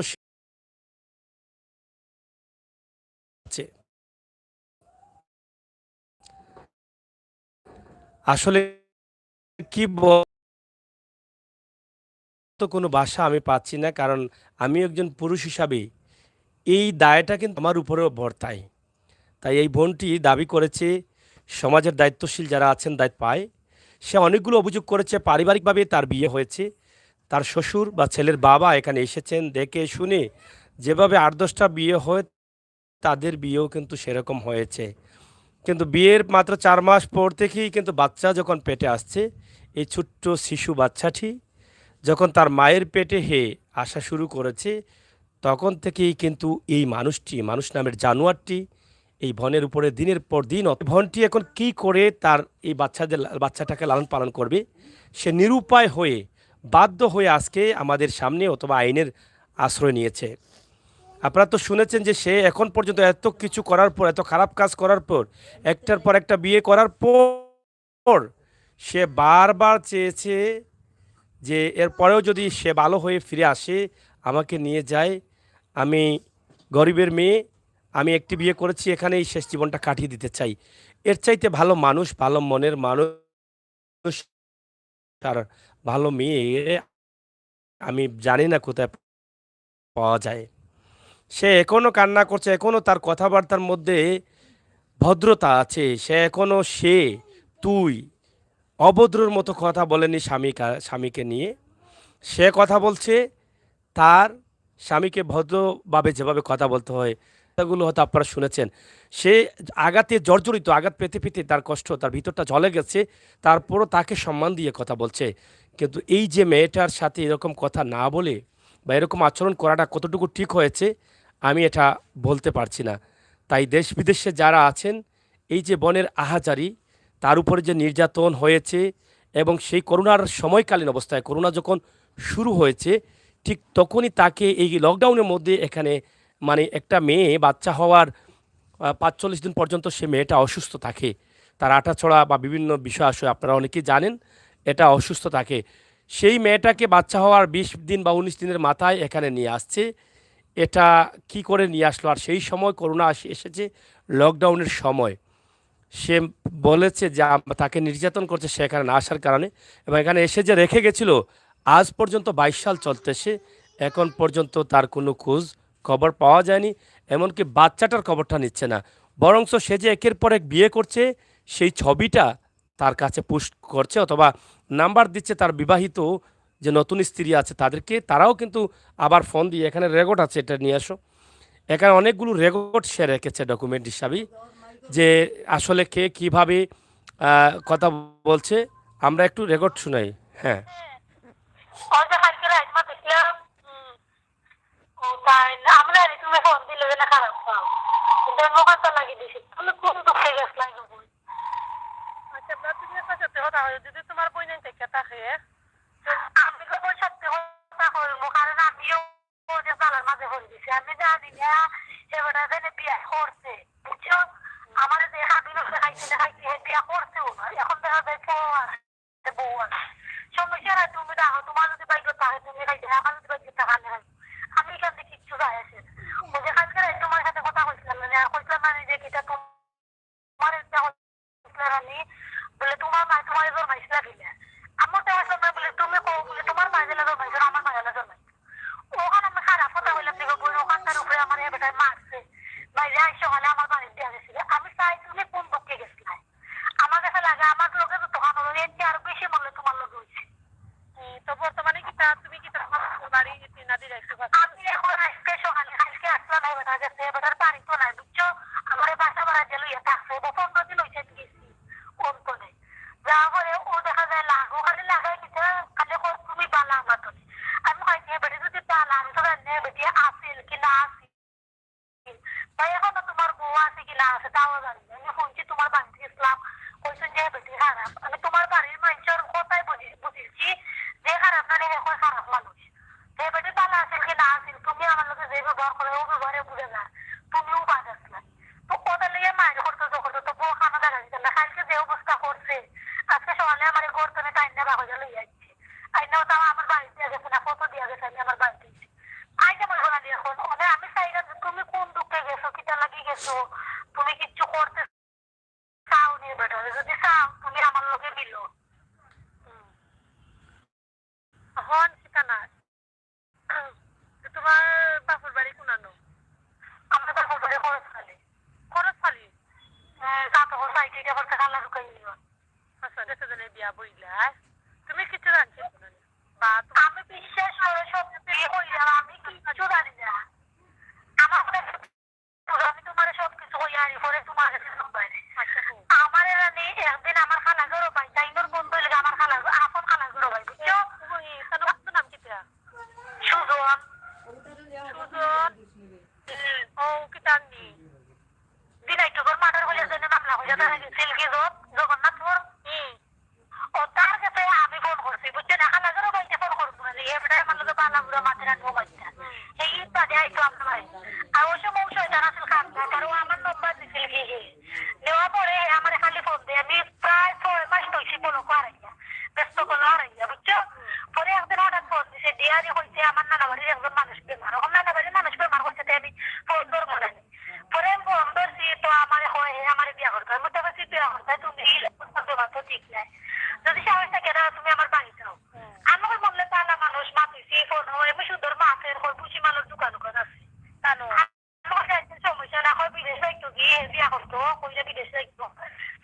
সে আছে। আসলে কি বল-, তো কোনো ভাষা আমি পাচ্ছি না, কারণ আমি একজন পুরুষ হিসাবে এই দায়টা কিন্তু আমার উপরেও বর্তায়। তাই এই বোনটি দাবি করেছে, সমাজের দায়িত্বশীল যারা আছেন, দায়িত্ব পায়, সে অনেকগুলো অভিযোগ করেছে। পারিবারিকভাবে তার বিয়ে হয়েছে, তার শ্বশুর বা ছেলের বাবা এখানে এসেছেন, দেখে শুনে যেভাবে আট দশটা বিয়ে হয়, তাদের বিয়েও কিন্তু সেরকম হয়েছে। কিন্তু বিয়ের মাত্র চার মাস পর থেকেই কিন্তু বাচ্চা যখন পেটে আসছে, এই ছোট্ট শিশু বাচ্চাটি যখন তার মায়ের পেটে হয়ে আসা শুরু করেছে, তখন থেকেই কিন্তু এই মানুষটি, মানুষ নামের জানোয়ারটি এই বোনের উপরে দিনের পর দিন অত-, বোনটি এখন কি করে তার এই বাচ্চাদের, বাচ্চাটাকে লালন পালন করবে? সে নিরুপায় হয়ে, বাধ্য হয়ে আজকে আমাদের সামনে অথবা আইনের আশ্রয় নিয়েছে। আপনারা তো শুনেছেন যে সে এখন পর্যন্ত এত কিছু করার পর, এত খারাপ কাজ করার পর, একটার পর একটা বিয়ে করার পর, সে বারবার চেয়েছে যে এরপরেও যদি সে ভালো হয়ে ফিরে আসে, আমাকে নিয়ে যায়। আমি গরিবের মেয়ে, আমি একটি বিয়ে করেছি, এখানেই শেষ জীবনটা কাটিয়ে দিতে চাই। এর চাইতে ভালো মানুষ, ভালো মনের মানুষ আর ভালো মেয়ে আমি জানি না কোথায় পাওয়া যায়। সে এখনো কান্না করছে, এখনো তার কথাবার্তার মধ্যে ভদ্রতা আছে। সে এখনো সে, তুই, অভদ্রর মতো কথা বলেনি স্বামী কা-, স্বামীকে নিয়ে। সে কথা বলছে তার স্বামীকে ভদ্রভাবে যেভাবে কথা বলতে হয়, কথাগুলো হয়তো আপনারা শুনেছেন। সে আঘাতে জর্জরিত, আঘাত পেতে পেতে তার কষ্ট, তার ভিতরটা জ্বলে গেছে, তারপরও তাকে সম্মান দিয়ে কথা বলছে। কিন্তু এই যে মেয়েটার সাথে এরকম কথা না বলে বা এরকম আচরণ করাটা কতটুকু ঠিক হয়েছে, আমি এটা বলতে পারছি না। তাই দেশ বিদেশে যারা আছেন, এই যে বোনের আহাজারি, তার উপরে যে নির্যাতন হয়েছে এবং সেই করোনার সময়কালীন অবস্থায়, করোনা যখন শুরু হয়েছে, ঠিক তখনই তাকে এই লকডাউনের মধ্যে এখানে, মানে, একটা মেয়ে বাচ্চা হওয়ার, আহ, পাঁচচল্লিশ দিন পর্যন্ত সে মেয়েটা অসুস্থ থাকে। তার আটাছড়া বা বিভিন্ন বিষয় আসলে আপনারা অনেকেই জানেন, এটা অসুস্থ থাকে। সেই মেয়েটাকে বাচ্চা হওয়ার বিশ দিন বা উনিশ দিনের মাথায় এখানে নিয়ে আসছে। এটা কি করে নিয়ে আসলো? আর সেই সময় করোনা আস-, এসেছে লকডাউনের সময়। সে বলেছে যে আম-, তাকে নির্যাতন করছে সে এখানে না আসার কারণে, এবং এখানে এসে যে রেখে গেছিল, আজ পর্যন্ত বাইশ সাল চলতেছে, এখন পর্যন্ত তার কোনো খোঁজ খবর পাওয়া যায়নি। এমনকি বাচ্চাটার খবরটা নিচ্ছে না, বরঞ্চ সে যে একের পর এক বিয়ে করছে, সেই ছবিটা তার কাছে পোস্ট করছে অথবা নাম্বার দিচ্ছে তার বিবাহিত যে নতুন স্ত্রী আছে তাদেরকে, তারাও কিন্তু আবার ফোন দিয়ে, এখানে রেকর্ড আছে, এটা নিয়ে আসো, এখানে অনেকগুলো রেকর্ড সে রেখেছে ডকুমেন্ট হিসাবে, যে আসলে কে কিভাবে, আহ, কথা বলছে। আমরা একটু রেকর্ড শুনাই। হ্যাঁ। ওই যে কালকে রাইত মা দেখলাম, হুম, ও তাই না, আমরা আরে তুমি ফোন দিলে যে না খারাপ পাও। কিন্তু আমি মোবাইলটা লাগিয়ে দিছি, তাহলে কোন দুঃখে গেছলাই গো বই? আচ্ছা, বা তুমি একটা সত্যি কথা হয়, যদি তোমার বই নাই থেকে থাকে, তো আমি তো বই সত্যি কথা কইবো, কারণ আমিও অনেক জ্বালার মাঝে পড়ি গেছি। আমি জানি না হে বেটা যেন বিয়া করছে, বুঝছো? আমারে যে হাবিল দেখাইছে, দেখাইছে, হে বিয়া করছে ও। এখন দেখা যায় বউ আছে, বউ আছে। সমস্যা নাই, তুমি দেখো, তোমার যদি ভাগ্য থাকে তুমি খাইতে, আমার যদি ভাগ্য থাকে আমি খাইতে। আমি এখান থেকে কিচ্ছু যায় আসে না। ওই যে কালকে রাইত তোমার সাথে কথা কইছিলাম না, আর কইছিলাম না যে কিতা তোমার একটা কইছিলাম আমি, বলে তোমার মায় তোমার জন্মাইছিল কিনা? আমি তো আসলাম না, বলে তুমি কও, বলে তোমার মায় যেলা জন্মাইছিল, আমার মায় যেলা জন্মাইছিল। ওখানে আমি খারাপ কথা কইলাম, দেখো বই ওখানকার উপরে আমার এ বেটায় মারছে। বাইরে আইসো হলে আমার বাড়ির দিয়া গেছিল। আমি চাই তুমি কোন দুঃখে গেছিলায়? আমার কাছে লাগে আমার লগে তো তখন হলো এর চেয়ে আরো বেশি মরলে তোমার লগে হইছে। হুম, তো বর্তমানে কি তা, তুমি কি তোমার বাড়ি চিনা দিলে একটু কথা? আমি এখন আজকে সকালে, আজকে আসলাম, এই বেটা গেছে, এই বেটার বাড়ি তো নাই, বুঝছো? আমার এই বাসা ভাড়া যে লইয়া থাকছে, ও পনেরো দিন হইছে গেছি অন্তরে। যা করে ও দেখা যায় লাগো, খালি লাগাই দিতে, খালি কয়, "তুমি বালা আমার তো।" আমি কই, "যে বেটা যদি বালা, আমি তো জানি না বেটি আছিল কি না আছিল।" ভাই, এখনো তোমার বউ আছে কি না আছে, তাও জানি না। আমি শুনছি তোমার বাড়িতে গেছিলাম, কইছেন যে বেটি খারাপ। আমি তোমার বাড়ির মানুষের কথাই বুঝি-, বুঝিছি যে খারাপ না, হে কয় খারাপ মানুষ। হে বেটি ভালো আছিল কি না আছিল, তুমি আমার লগে যে ব্যবহার করো, ও ব্যবহারে বুঝে না, তুমিও বাদ আসলে। তো ওদের লইয়া মাইর করতে তো করতে তো বউ খানা দেখা দিত না। কালকে যে অবস্থা করছে, আজকে সকালে আমার এই ঘর থেকে টাইম নেবা হয়ে লইয়া আইছে। আইনাও তাও আমার বাড়িতে গেছে না, কত দিয়া গেছে, আমি আমার বাড়িতে গেছি। আইসা বলবো না এখন, মানে আমি চাইলাম যে তুমি কোন দুঃখে গেছো, কিতা লাগি গেছো, তুমি কিচ্ছু করতে চাও নি বেটা, যদি চাও তুমি আমার লগে মিলো। হুম। হন কিতা না? তো তোমার বাপর বাড়ি কোনানো? আমার বাপর বাড়ি খরচ খালি। খরচ খালি? হুম, তা তো খরচ আইটি, এটা খরচ খালা ঢুকাই নিও। আচ্ছা, দেশে জনে বিয়া বইলা, তুমি কিচ্ছু জানছো না? বা তুমি আমি বিশ্বাস করো, সত্যি কইলাম, আমি কিচ্ছু জানি না। আমার কাছে আমি তোমারে সব কিছু কইয়া আরি পরে তোমার কাছে সব বাইরে। আচ্ছা, হুম। আমার এরানি একদিন আমার খালা ঘরও ভাই, তাইনর বন্ধু হইলে আমার খালা, আপন খালা ঘরও ভাই, বুঝছো? তুমি তার বন্ধুর নাম কিতা? সুজন। সুজন? হুম। ও, কিতা আনবি? দিনাইটুকর মার্ডার হইলে জন্য মামলা হইলে তারা গেছিল কি জগন্নাথপুর? হুম। ও তার কাছে আমি ফোন করছি, বুঝছেন? এখন আগেরও বাড়িতে ফোন করবো না, এ বেটায় আমার লগে বালা বুড়া মাতের আর মোবাইল দিতা। এই বাদে আইতো আপনার বাড়ি। আর ওই সময় ওই শয়তান আসল কাম না, কারণ আমার নম্বর দিছিল কি হে। দেওয়ার পরে আমার খালি ফোন দেয়, আমি প্রায় ছয় মাস তৈছি কোনো করাই না, ব্যস্ত কোনো হারাই না, বুঝছো? পরে একদিন হঠাৎ ফোন দিছে, দিয়ারি কইছে আমার নানা বাড়ির একজন মানুষ বেমার, এখন নানা বাড়ির মানুষ বেমার করছে, তাই আমি ফোন ধরবো না। পরে আমি ফোন ধরছি, তো আমারে কয়, "হে আমারে বিয়া করতে।" আমি তো কইছি, "বিয়া করতে তুমি এই অবস্থা তো ঠিক নাই। যদি সাহস থাকে না, তুমি আমার বাড়ি যাও।" আমাকে বললে, "তালা মানুষ মাতিছি, ফোন হয়, আমি সুন্দর মাতের, কয়, বুঝি মালর দোকান উকান আছে।" তানো। আমার কাছে সমস্যা না, কয়, "বিদেশ যাইতো কি, হে বিয়া করতো, কইলে বিদেশ যাইতো।"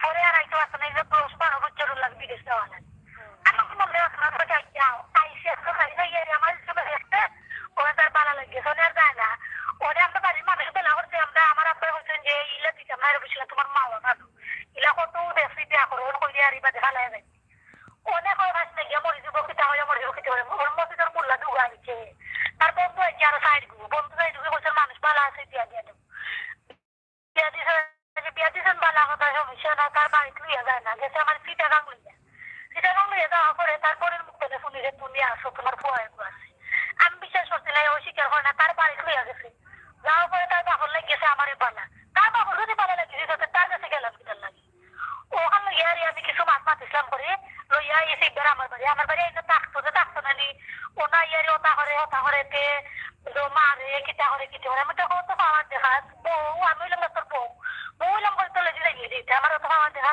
পরে আর আইতো পারতো না, এই যে দশ বারো বছর লাগে বিদেশ যাওয়া লাগে। আমাকে বললে, "আপনার কাছে আইসা, আইসা, আপনার বাড়ি যাই, এই আমার সঙ্গে দেখতে, ওরা তার বালা লাগে, ফোনে আর যায় না।" ওরে আমরা বাড়ির মানুষ বলা করছে, আমরা, আমার আব্বাই বলছেন যে, "ইলা দিতাম না, এর বেশি না, তোমার মা বাবা না।" ইলা কত দেখছি, বিয়া করো, ওর কইলে আর ইবা দেখা লাগে। অনেক হয়, বাস নাই, গিয়া মরে যাবো, কিতা হয়, মরে যাবো, কিতা হয়। ওর মধ্যে তোর মোল্লা দুগা আইছে। তার বন্ধু আইছে আরো সাইড গু, বন্ধু সাইড গু বলছে, "মানুষ বালা আছে, দিয়া দিয়া দেবো।" বিয়া দিছে, বিয়া দিছেন বালা কথা, সমস্যা না, তার বাড়িত লইয়া যায় না, গেছে আমার চিটাগাং লইয়া। চিটাগাং লইয়া যাওয়ার পরে তার পরের মুখ থেকে শুনি যে, "তুমি আসো, তোমার ফুয়া এগু আছে।" আমি বিশ্বাস করছি না, ও স্বীকার করে না, তার বাড়িত লইয়া গেছে। যাওয়ার পরে তার বাপর লাগি গেছে আমারে বালা। তার বাপর যদি বালা লাগি যেত, তার কাছে গেলাম কিতার লাগি? ওখান লইয়া আর আমি কিছু মাত মাতিছিলাম করে, লইয়া এই সিকবার আমার বাড়ি, আমার বাড়ি এনে থাকতো যে থাকতো না নি, ও না ইয়ারি ওটা করে, ওটা করে তে, তো মারে, কিতা করে, কিতা করে, আমি তো কত পাওয়ার দেখা, বউ, আমি হইলাম না তোর বউ, বউ হইলাম করে তো লেগে যাই দিতে, আমার অত পাওয়ার দেখা,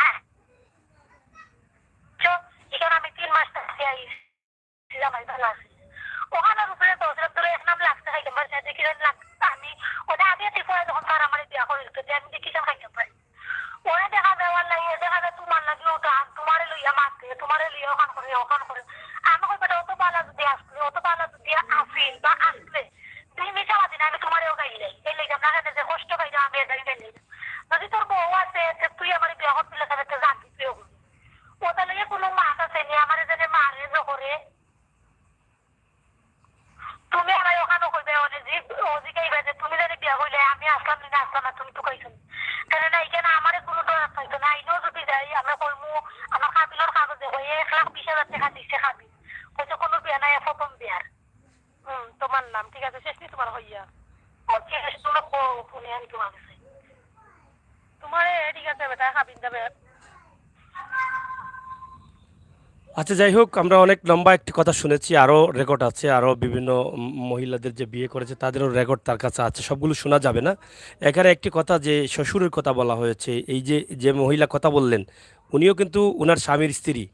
আহ, চ, এখানে আমি তিন মাস থাকতে আইস। জামাই ভালা আছে। ওখানোর উপরে তো ওখানে তোর এক নাম লাগতে খাইতাম পারছি না, দেখি যেন লাগতে আমি, ওটা আগে ঠিক করে যখন তার আমার বিয়া করে দিতে, আমি দেখি যেন খাইতাম পারি। ওরা দেখা যায়, ওর লাগে, দেখা যায় তোমার লাগে ওটা, তোমারে লইয়া মাতে, তোমারে লইয়া ওখান করে, ওখান করে। আমি কই, "বেটা, অত বালা যদি আসলে, অত বালা যদি আসিল বা আসলে, তুমি মিছা মাতি না, আমি তোমারেও গাইলাই। এই লেগে আমরা এখানে যে কষ্ট পাইলাম, আমি এটাই গাইলাই। যদি তোর বউ আছে, তে তুই আমার বিয়া করতে লেগে তো জানবি, তুইও বুঝবি।" ওটা লইয়া কোনো মাত আছে নি, আমারে যেন মারে যে করে। তুমি আমার ওখানে কইবে, ওনে জি-, ও জিগাইবা যে, "তুমি জানি বিয়া কইলে আমি আসলাম নি না আসলাম না, তুমি তো কইছো নি।" কেন না, এখানে আমারে কোনো ডর পাইতো না। আইলেও যদি যাই, আমরা কইমু, আমার কাবিলর কাগজে কই, এক লাখ বিশ হাজার টাকা দিছে কাবিল। কইছে, "কোনো বিয়া নাই, প্রথম বিয়ার।" হুম, তো মানলাম, ঠিক আছে, শেষ নি তোমার হইয়া। ও, ঠিক আছে, তোমরা কো-, কোনে আমি তোমার কাছে। তোমারে, ঠিক আছে, বেটা, হাবিন যাবে। আচ্ছা, যাই হোক, আমরা অনেক লম্বা একটি কথা শুনেছি, আরও রেকর্ড আছে, আরও বিভিন্ন উম, মহিলাদের যে বিয়ে করেছে তাদেরও রেকর্ড তার কাছে আছে, সবগুলো শোনা যাবে না। এখানে একটি কথা, যে শ্বশুরের কথা বলা হয়েছে, এই যে যে মহিলা কথা বললেন, উনিও কিন্তু ওনার স্বামীর স্ত্রী,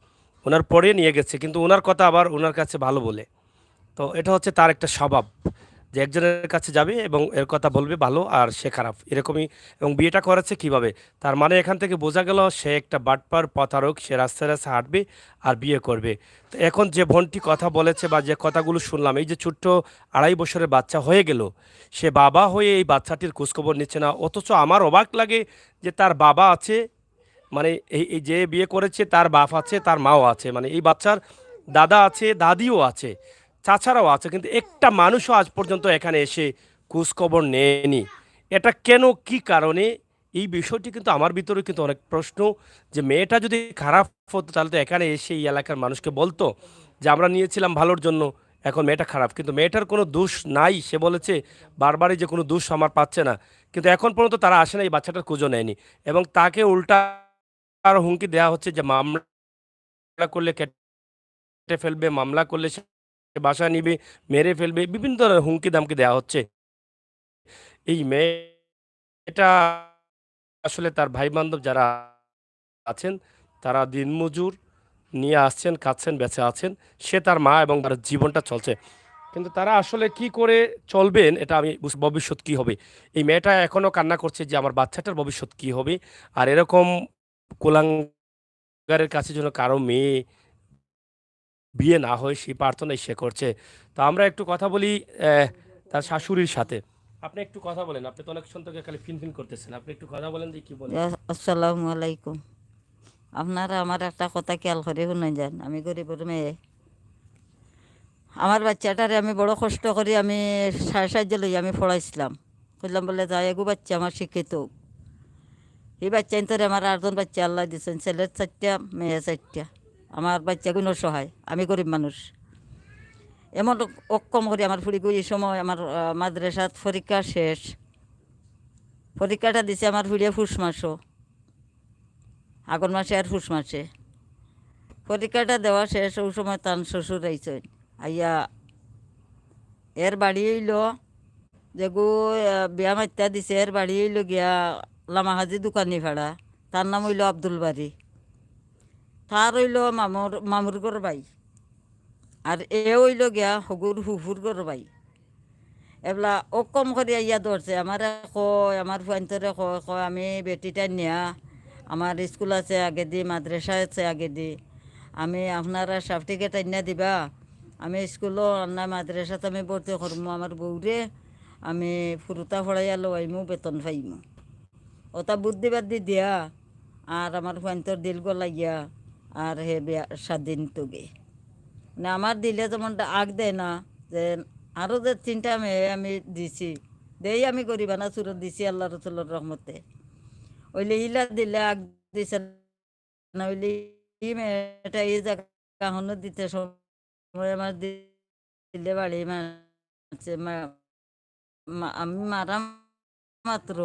ওনার পরে নিয়ে গেছে, কিন্তু ওনার কথা আবার ওনার কাছে ভালো বলে। তো এটা হচ্ছে তার একটা স্বভাব, যে একজনের কাছে যাবে এবং এর কথা বলবে ভালো আর সে খারাপ, এরকমই। এবং বিয়েটা করেছে কিভাবে? তার মানে এখান থেকে বোঝা গেল সে একটা বাটপার, প্রতারক, সে রাস্তায় রাস্তায় হাঁটবে আর বিয়ে করবে। তো এখন যে বোনটি কথা বলেছে বা যে কথাগুলো শুনলাম, এই যে ছোট্ট আড়াই বছরের বাচ্চা হয়ে গেল, সে বাবা হয়ে এই বাচ্চাটির খোঁজখবর নিচ্ছে না, অথচ আমার অবাক লাগে যে তার বাবা আছে, মানে এই এই যে বিয়ে করেছে তার বাপ আছে, তার মাও আছে, মানে এই বাচ্চার দাদা আছে, দাদিও আছে, চাচারাও আছে, কিন্তু একটা মানুষও আজ পর্যন্ত এখানে এসে খোঁজ খবর নেয়নি। এটা কেন, কি কারণে? এই বিষয়টি কিন্তু আমার ভিতরে কিন্তু অনেক প্রশ্ন, যে মেয়েটা যদি খারাপ হতো তাহলে তো এখানে এসে এই এলাকার মানুষকে বলতো যে আমরা নিয়েছিলাম ভালোর জন্য, এখন মেয়েটা খারাপ। কিন্তু মেয়েটার কোনো দোষ নাই, সে বলেছে বারবারই যে কোনো দোষ আমার পাচ্ছে না, কিন্তু এখন পর্যন্ত তারা আসে না, এই বাচ্চাটার খোঁজও নেয়নি। এবং তাকে উল্টা আরো হুমকি দেওয়া হচ্ছে যে মামলা করলে কেটে ফেলবে, মামলা করলে সে বাসা নিবে, মেরে ফেলবে, বিভিন্ন ধরনের হুমকি ধামকি দেওয়া হচ্ছে। এই মেয়েটা আসলে তার ভাই বান্ধব যারা আছেন, তারা দিনমজুর নিয়ে আসছেন, খাচ্ছেন, বেঁচে আছেন, সে, তার মা এবং তার জীবনটা চলছে। কিন্তু তারা আসলে কি করে চলবেন, এটা আমি বুঝ-, ভবিষ্যৎ কি হবে? এই মেয়েটা এখনো কান্না করছে যে আমার বাচ্চাটার ভবিষ্যৎ কি হবে। আর এরকম কুলাঙ্গারের কাছে যেন কারো মেয়ে বিয়ে না হয়, সেই প্রার্থনাই সে করছে। তো আমরা একটু কথা বলি আহ, তার শাশুড়ির সাথে। আপনি একটু কথা বলেন, আপনি তো অনেক সময় থেকে খালি ফিনফিন করতেছেন, আপনি একটু কথা বলেন যে কি বলেন। ইয়া, আসসালামু আলাইকুম। আপনারা আমার একটা কথা খেয়াল করে শুনে যান, আমি গরিবর মেয়ে। আমার বাচ্চাটারে আমি বড় কষ্ট করি, আমি সাড়ে সাহায্য লই আমি পড়াইছিলাম। কইলাম বলে, "যা, এগু বাচ্চা আমার শিক্ষিত হোক।" এই বাচ্চা ইন্তরে আমার আটজন বাচ্চা আল্লাহ দিছেন, ছেলের চারটা, মেয়ে চারটা। আমার বাচ্চাগুন অসহায়, আমি গরিব মানুষ। এমন অক্ষম করি আমার ফুড়িগু এই সময় আমার, আহ, মাদ্রাসাত পরীক্ষা শেষ। পরীক্ষাটা দিছে আমার ফুড়িয়ে পুষ মাসও, আগর মাসে আর পুষ মাসে। পরীক্ষাটা দেওয়া শেষ, ওই সময় তান শ্বশুর আইছইন। আইয়া এর বাড়ি অইল যেগু, আহ, বিয়া মাইত্তা দিছে, এর বাড়ি অইল গিয়া লামাহাজি দোকানি পাড়া, তার নাম অইল আব্দুল বারী। তার অইল মামুর, মামুর ঘর ভাই। আর এ অইল গিয়া হগুর হুফুর ঘর ভাই। এবলা অক্ষম করি আইয়া ধরছে, আমারে কয়, আমার ফুয়াইন্তরে কয়, কয়, "আমি বেটিটা নিয়া, আমার স্কুল আছে আগেদি, মাদ্রাসা আছে আগেদি, আমি আপনারা সার্টিফিকেট আনিয়া দিবা, আমি স্কুলো আন্না মাদ্রাসাত আমি ভর্তি করমু, আমার বউরে আমি ফুরুতা পড়াইয়া লওয়াইমু, বেতন পাইমু।" ওটা বুদ্ধি বাদ্ধি দিয়া আর আমার ফুয়াইন্তর দিল গলাইয়া আর হে বিয়া স্বাধীন তুগে। না, আমার দিলে যেমন আগ দেয় না, যে আরো যে তিনটা মেয়ে আমি দিছি, দেই আমি গরিবানা সুরত দিছি আল্লাহ রসুলর রহমতে। অইলে ইলা দিলে আগ দিছে না, অইলে ই মেয়েটা এই জাগা হনো দিতে সময় আমার দিলে বাড়ি মারছে, মা-, মা-, আমি মারা মাত্র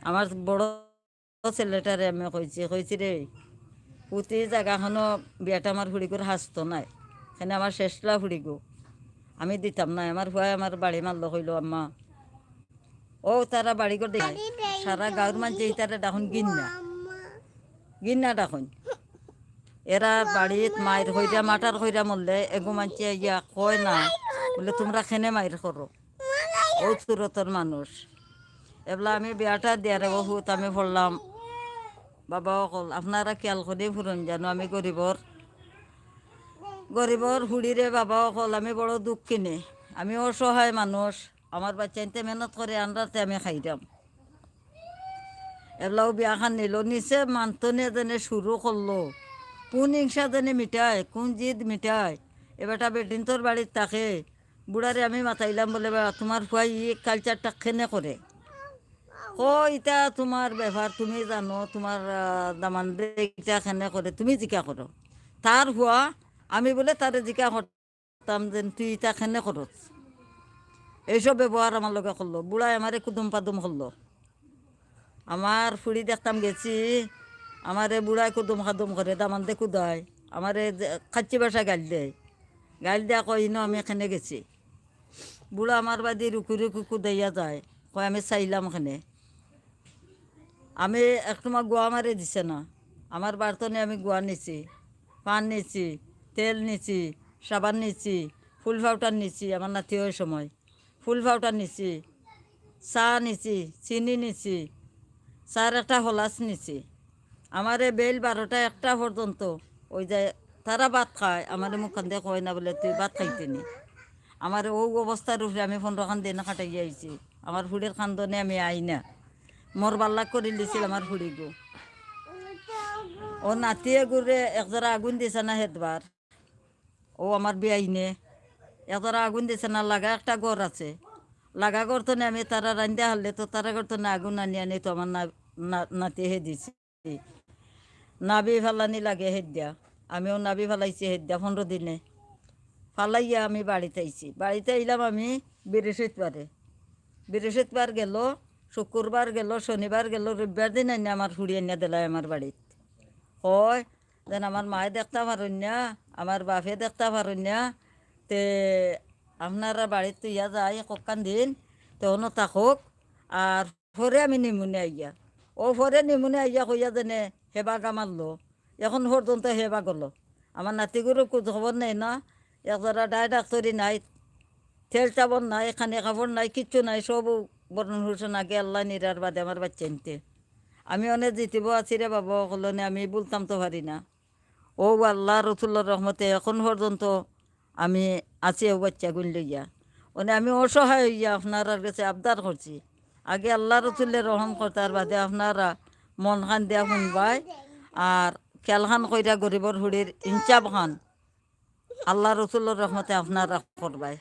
আমার বড় ছেলেটারে আমি কইছি, কইছি, "রে, পুতি জাগা হনো বিয়াটা আমার ফুড়িগুর হাসতো নাই, এখানে আমার শেষলা ফুড়িগু, আমি দিতাম না।" আমার ফুয়ায় আমার বাড়ি মারলো, কইলো, "আম্মা, ও তারা বাড়ি ঘর দেখে সারা গাঁওর মাঝে ইতারে ডাকুন গিন্না, গিন্না ডাকুন।" এরা বাড়িত মাইর কইরা, মাটার কইরা মরলে এগু মানছে ইয়া কয় না, বলে, "তোমরা কেনে মাইর করো?" ও সুরতর মানুষ। এবলা আমি বিয়াটা দিয়ারে বহুত আমি পড়লাম। বাবা অকল, আপনারা খেয়াল করি ফুরন জানো, আমি গরিবর, গরিবর ফুড়িরে বাবা অকল, আমি বড় দুঃখিনী, আমি অসহায় মানুষ। আমার বাচ্চাইন্তে মেহনত করে আনরাতে আমি খাইরাম। এবলাও বিয়াখান নিল, নিচে মানতনে যেনে শুরু করলো, কোন হিংসা যেনে মিটায়, কোন জিদ মিটায়। এ বেটা বেটিন্তর বাড়িত থাকে, বুড়ারে আমি মাতাইলাম বলে, "বা, তোমার ফুয়াই ই কালচারটা কেনে করে?" "ও, ইটা তোমার ব্যাপার, তুমি জানো, তোমার, আহ, দামান্দে ইটা কেনে করে, তুমি জিকা করো।" তার ফুয়া, আমি বলে তারে জিকা কর দেখতাম যেন তুই ইতা কেনে করস, এইসব ব্যবহার আমার লগে করলো। বুড়ায় আমারে কুদুম পাদুম করলো। আমার ফুড়ি দেখতাম গেছি, আমারে বুড়ায় কুদুম কাদুম করে, দামান্দে কুদায়, আমারে যে খাচ্চি ভাষায় গাইল দেয়। গাইল দেয়া কয়, "ইনো আমি কেনে গেছি।" বুড়া আমার বাদি রুকু রুকু কুদাইয়া যায়, কয়, "আমি চাইলাম কেনে।" আমি এক সময় গুয়া আমারে দিছে না। আমার বাড়ি থনে আমি গুয়া নিছি, পান নিছি, তেল নিছি, সাবান নিছি, ফুল পাউডার নিছি, আমার নাতি অয় সময়। ফুল পাউডার নিছি, চা নিছি, চিনি নিছি, চার একটা হলাস নিছি। আমারে বেইল বারোটা একটা পর্যন্ত ওই যে তারা ভাত খায়, আমারে মুখখান দিয়া কয় না বুলে, "তুই ভাত খাইতে নি?" আমারে অউ অবস্থার উপরে আমি পনেরো খান দিন কাটাইয়া আইছি। আমার ফুড়ির কান্দনে আমি আই না। মরবার লাগ করিলিছিল আমার ফুড়িগু। ও নাতিয়ে গুরে একজরা আগুন দিছে না হেদবার। ও আমার বিয়াইনে একজরা আগুন দিছে না, লাগা একটা ঘর আছে। লাগা ঘর থনে আমি তারা রান্দা হারলে তো তারা ঘর থনে আগুন আনি আনি তো আমার না-, না-, নাতিয়ে হে দিছি। নাভি ফালানি লাগে হেদ্দা। আমিও নাভি ফালাইছি হেদ্দা পনেরো দিনে। ফালাইয়া আমি বাড়িত আইছি। বাড়িত আইলাম আমি বৃহস্পতিবারে। বৃহস্পতিবার গেল, শুক্রবার গেল, শনিবার গেল, রবিবার দিন আইনা আমার ফুড়ি আনিয়া দিলাই আমার বাড়িত। কয়, যেন আমার মায়ে দেখতা পারইন না, আমার বাপে দেখতা পারইন না, তে আপনারা বাড়িত থইয়া যাই কক্কান দিন, তে অনো থাকউক, আর পরে আমি নিমুনে আইয়া। ও পরে নিমুনে আইয়া কইয়া যেনে হেবা গামারলো। এখন পর্যন্ত হেবা গেল। আমার নাতিগুরু খোঁজ খবর নেই না, একজরা ডাই ডাক্তরি নাই, তেল চাবন নাই, খানি কাপড় নাই, কিচ্ছু নাই, সব বরণ হুসন আগে আল্লাহ নিরার বাদে আমার বাচ্চা আনতে। আমি অনে জিতিব আছি রে বাবা, অকলনে আমি বলতাম তো পারি না। ও আল্লাহ রসুল্লার রহমতে এখন পর্যন্ত আমি আছি ও বাচ্চাগুন লইয়া। মানে আমি অসহায় হইয়া আপনারার গেছে আবদার করছি, আগে আল্লাহ রসুল্লে রহম করতার বাদে আপনারা মন খান দিয়া শুনবায়, আর খেয়াল খান কইরা গরিবর হুড়ির ইনসাফ খান আল্লাহ রসুল্লার রহমতে আপনারা করবায়।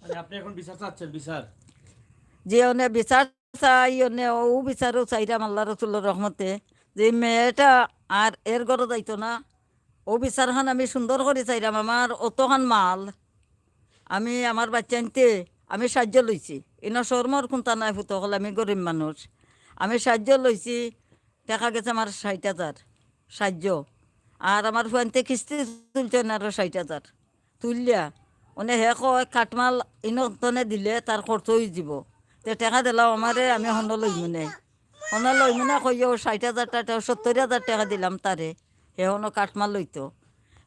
মানে আপনি এখন বিচার চাচ্ছেন, বিচার? যে অনে বিচার চাই, অনে ও বিচারও চাইরাম আল্লাহ রসুল্লার রহমতে, যে মেয়েটা আর এর ঘরো যাইতো না, ও বিচার খান আমি সুন্দর করি চাইরাম। আমার অতখান মাল, আমি আমার বাচ্চা আনতে আমি সাহায্য লইছি, ইনো শরমর কুন্তা নাই, ফুত অকল আমি গরিব মানুষ, আমি সাহায্য লইছি। টেকা গেছে আমার ষাইট হাজার সাহায্য, আর আমার ফুয়াইন্তে কিস্তি তুলছে না আরো ষাইট হাজার তুললিয়া, মানে হে কয় কাঠমাল ইনো তনে দিলে তার খরচ অই যিবো, তে টেকা দিলাও আমারে, আমি হনো লইমু নে, হনো লইমু নে কইয়া ও ষাইট হাজার টেকা, সত্তর হাজার টেকা দিলাম তারে, হে হনো কাঠমাল লইতো।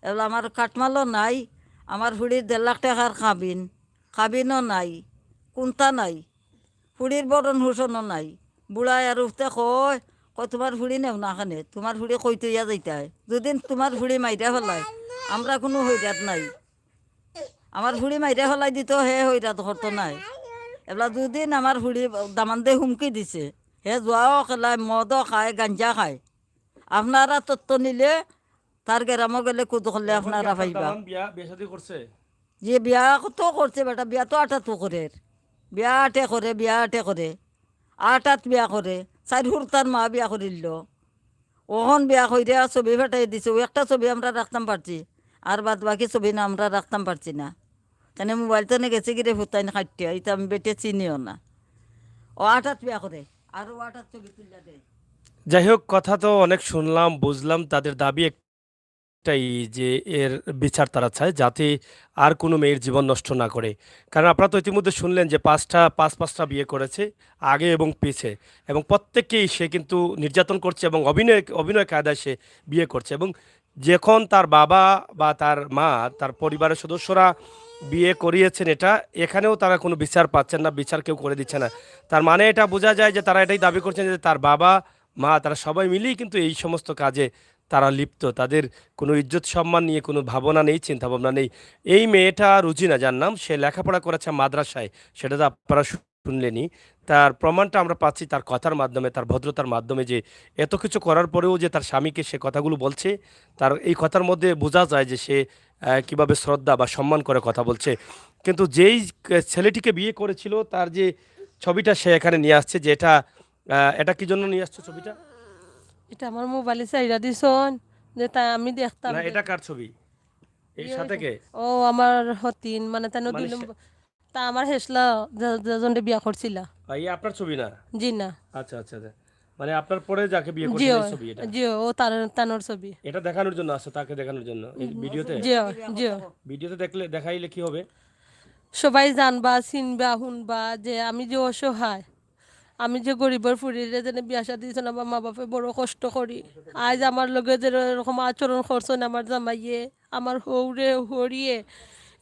এবলা আমার কাঠমালও নাই, আমার ফুড়ির দেড় লাখ টেকার কাবিন, কাবিনও নাই, কুন্তা নাই, ফুড়ির বরণ হুসনও নাই। বুড়ায় আর উঠতে কয়, কয়, "তুমার ফুড়ি নেও না কেনে, তুমার ফুড়ি কই থইয়া যাইতায়? দুদিন তুমার ফুড়ি মাইরা ফালায়, আমরা কুনু হইরাত নাই। আমার ফুড়ি মাইরা ফালাই দিতো, হে হইরাত করতো নায়।" এবলা দুদিন আমার ফুড়ি দামান্দে হুমকি দিছে, হে জুয়াও খেলায়, মদও খায়, গাঞ্জা খায়। আপনারা তত্ত্ব নিলে তার গেরামও গেলে কুদ করলে আপনারা পাইবা। দামান বিয়া, বিয়া শাদী করছে? যে বিয়া তো করছে বেটা, বিয়া তো আটাত করের, বিয়া আটে করে, বিয়া আটে করে, আটাত বিয়া করে, চাইর হুরতার মা বিয়া করিল, অখন বিয়া কইরা ছবি ফাটাই দিছে, ও একটা ছবি আমরা রাখতাম পারছি, আর বাদ বাকি ছবি না আমরা রাখতাম পারছি না। কেনে মোবাইল তো নে গেছে গিরে ফুতাইন কাটিয়া, ইতা আমি বেটে চিনিও না। ও আটাত বিয়া করে, আর ও আটাত ছবি তুলিয়া দেয়। যাই হোক, কথা তো অনেক শুনলাম, বুঝলাম, তাদের দাবি একটাই যে এর বিচার তারা চায়, যাতে আর কোনো মেয়ের জীবন নষ্ট না করে। কারণ আপনারা তো ইতিমধ্যে শুনলেন যে পাঁচটা, পাঁচ পাঁচটা বিয়ে করেছে আগে এবং পিছে, এবং প্রত্যেককেই সে কিন্তু নির্যাতন করছে এবং অভিনয়, অভিনয় কায়দায় সে বিয়ে করছে। এবং যখন তার বাবা বা তার মা, তার পরিবারের সদস্যরা বিয়ে করিয়েছেন, এটা এখানেও তারা কোনো বিচার পাচ্ছেন না, বিচার কেউ করে দিচ্ছে না। তার মানে এটা বোঝা যায় যে তারা এটাই দাবি করছেন যে তার বাবা, মা, তারা সবাই মিলেই কিন্তু এই সমস্ত কাজে তারা লিপ্ত। তাদের কোনো ইজ্জত সম্মান নিয়ে কোনো ভাবনা নেই, চিন্তা ভাবনা নেই। এই মেয়েটা রুজিনা, যার নাম, সে লেখাপড়া করেছে মাদ্রাসায়, সেটা তো আপনারা শুনলেনই। তার প্রমাণটা আমরা পাচ্ছি তার কথার মাধ্যমে, তার ভদ্রতার মাধ্যমে, যে এত কিছু করার পরেও যে তার স্বামীকে সে কথাগুলো বলছে, তার এই কথার মধ্যে বোঝা যায় যে সে আহ, কিভাবে শ্রদ্ধা বা সম্মান করে কথা বলছে। কিন্তু যেই আহ, ছেলেটিকে বিয়ে করেছিল, তার যে ছবিটা সে এখানে নিয়ে আসছে, যেটা আহ, এটা কি জন্য নিয়ে আসছো ছবিটা? এটা আমার মোবাইলে চাইরা দিছন, যে তা আমি দেখতাম না, যে এটা কার ছবি? এর সাথে কে? ও আমার হতিন, মানে তাই মানে দুই সে- নম্বর, তা আমার হেসলা যে- যেজনরে বিয়া করছিলা। আর ইয়ে আপনার ছবি না? জি না। আচ্ছা আচ্ছা আচ্ছা। মানে আপনার পরে যাকে বিয়ে জি করছেন ও, এই ছবি এটা? জি ও তার তানোর ছবি। এটা দেখানোর জন্য আছে, তাকে দেখানোর জন্য এই ভিডিওতে? জি ও, জি ও। ভিডিওতে দেখলে, দেখাইলে কি হবে? সবাই জানবা, চিনবা, শুনবা যে আমি যে অসহায়, আমি যে গরিবর ফুরিরে যেন বিয়া শাদি দিছইন, আমার মা বাপে বড় কষ্ট করি। আজ আমার লগে যে এরকম আচরণ করছইন আমার জামাইয়ে, আমার হউরে হরিয়ে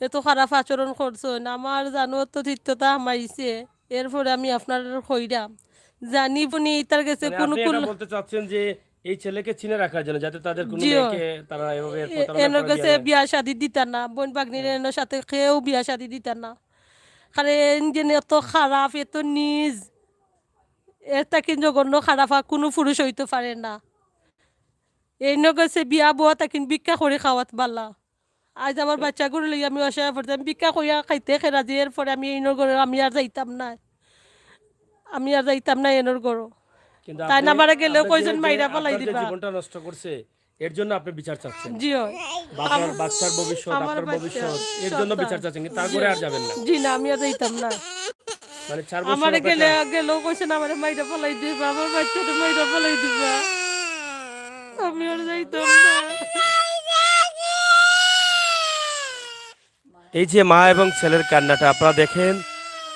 এত খারাপ আচরণ করছইন, আমার জানো তো তিক্ততা হামাইছে। এরপরে আমি আপনার কইরাম, জানি বুনি ইতার গেছে মানে কোনো আপনি কুল এটা বলতে চাচ্ছেন যে এই ছেলেকে চিনে রাখার জন্য, যাতে তাদের কোনো জি, মেয়েকে তারা এভাবে এ- প্রতারণা এনর করে গেছে দিয়ে না- বিয়া শাদি দিতা না, বোন ভাগ্নির এনর সাথে কেউ বিয়া শাদি দিতা না। কারণ এনজিন এত খারাপ, এত নিজ, এর তাকিন জঘন্য খারাপ আর কোনো পুরুষ হইতে পারে না। এই নগেছে বিয়া বউয়া তাকিন ভিক্ষা করে খাওয়াত বালা। আজ আমার বাচ্চা গরু লই আমি অসহায় পড়তে, আমি ভিক্ষা করিয়া খাইতে খেরা যে, এরপরে আমি এই নগরে আমি আর যাইতাম না, আমি আর যাইতাম না এনর গরো। কিন্তু তাই না আপনি- আমারে গেলেও আপনি কইছেন যে- মাইরা আপনার ফালাই যে দিবা। জীবনটা নষ্ট করছে, এর জন্য আপনি বিচার চাচ্ছেন? জি হয়। বাবার, বাচ্চার ভবিষ্যৎ, আমার আপনার বাচ্চা, ভবিষ্যৎ, এর সব জন্য চাই। বিচার চাচ্ছেন, কিন্তু জি। তারপরে আর যাবেন না। জি না, আমি আর যাইতাম না। মানে চার বছর আমারে গেলে অপেক্ষা- গেলেও কইছেন আমারে মাইরা ফালাই দিবা, আমার বাচ্চাটা মাইরা ফালাই দিবা, আমি আর যাইতাম না। এই যে মা এবং ছেলের কান্নাটা আপনারা দেখেন,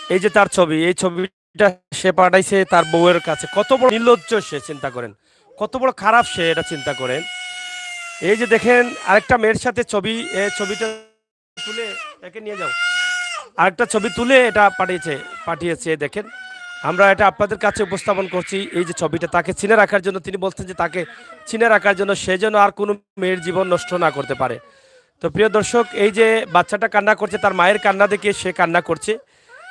এই যে তার ছবি, এই ছবিটা সে পাঠাইছে তার বউয়ের কাছে। কত বড় নির্লজ্জ সে, চিন্তা করেন, কত বড় খারাপ সে, এটা চিন্তা করেন। এই যে দেখেন আরেকটা মেয়ের সাথে ছবি, এই ছবিটা তুলে একে নিয়ে যাও, আরেকটা ছবি তুলে এটা পাঠিয়েছে, পাঠিয়েছে। দেখেন, আমরা এটা আপনাদের কাছে উপস্থাপন করছি। এই যে ছবিটা, তাকে চিনে রাখার জন্য, তিনি বলছেন যে তাকে চিনে রাখার জন্য, সে যেন আর কোনো মেয়ের জীবন নষ্ট না করতে পারে। তো প্রিয় দর্শক, এই যে বাচ্চাটা কান্না করছে, তার মায়ের কান্না দেখে সে কান্না করছে,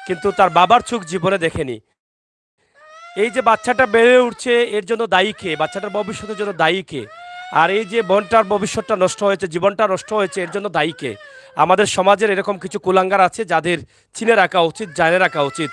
কিন্তু তার বাবার চোখ জীবনে দেখেনি। এই যে বাচ্চাটা বেড়ে উঠছে, এর জন্য দায়ী কে? বাচ্চাটার ভবিষ্যতের জন্য দায়ী কে? আর এই যে বোনটার ভবিষ্যৎটা নষ্ট হয়েছে, জীবনটা নষ্ট হয়েছে, এর জন্য দায়ী কে? আমাদের সমাজের এরকম কিছু কুলাঙ্গার আছে, যাদের চিনে রাখা উচিত, জানে রাখা উচিত।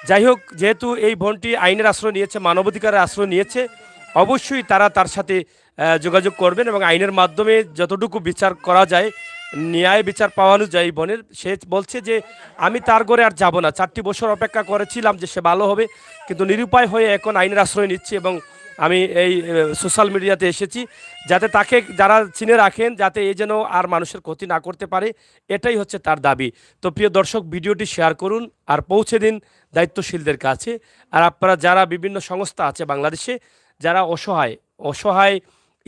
যাই হোক, যেহেতু এই বোনটি আইনের আশ্রয় নিয়েছে, মানবাধিকারের আশ্রয় নিয়েছে, অবশ্যই তারা তার সাথে আহ, যোগাযোগ করবেন এবং আইনের মাধ্যমে যতটুকু বিচার করা যায়, ন্যায় বিচার পাওয়ানো যায় এই বোনের। সে বলছে যে আমি তার ঘরে আর যাব না, চারটি বছর অপেক্ষা করেছিলাম যে সে ভালো হবে, কিন্তু নিরুপায় হয়ে এখন আইনের আশ্রয় নিচ্ছি এবং আমি এই সোশ্যাল মিডিয়াতে এসেছি, যাতে তাকে যারা চিনে রাখেন, যাতে এ যেন আর মানুষের ক্ষতি না করতে পারে, এটাই হচ্ছে তার দাবি। তো প্রিয় দর্শক, ভিডিওটি শেয়ার করুন আর পৌঁছে দিন দায়িত্বশীলদের কাছে। আর আপনারা যারা, বিভিন্ন সংস্থা আছে বাংলাদেশে, যারা অসহায়, অসহায়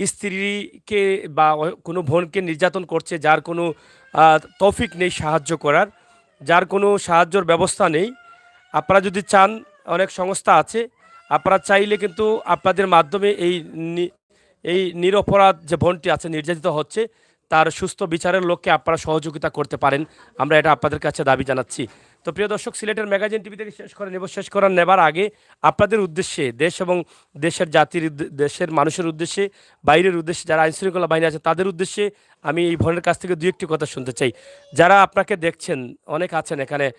স্ত্রীকে বা অ- কোনো বোনকে নির্যাতন করছে, যার কোনো আহ, তৌফিক নেই সাহায্য করার, যার কোনো সাহায্যর ব্যবস্থা নেই, আপনারা যদি চান, অনেক সংস্থা আছে, আপনারা চাইলে কিন্তু আপনাদের মাধ্যমে এই নি- এই নিরপরাধ যে বোনটি আছে, নির্যাতিত হচ্ছে, তার সুস্থ বিচারের লক্ষ্যে আপনারা সহযোগিতা করতে পারেন। আমরা এটা আপনাদের কাছে দাবি জানাচ্ছি। তো প্রিয় দর্শক, সিলেটের ম্যাগাজিন টিভি থেকে শেষ করে নেব। শেষ করার নেবার আগে আপনাদের উদ্দেশ্যে, দেশ এবং দেশের জাতির উদ্দে- দেশের মানুষের উদ্দেশ্যে, বাইরের উদ্দেশ্যে, যারা আইনশৃঙ্খলা বাহিনী আছে তাদের উদ্দেশ্যে আমি এই বোনের কাছ থেকে দুই একটি কথা শুনতে চাই। যারা আপনাকে দেখছেন, অনেক আছেন এখানে,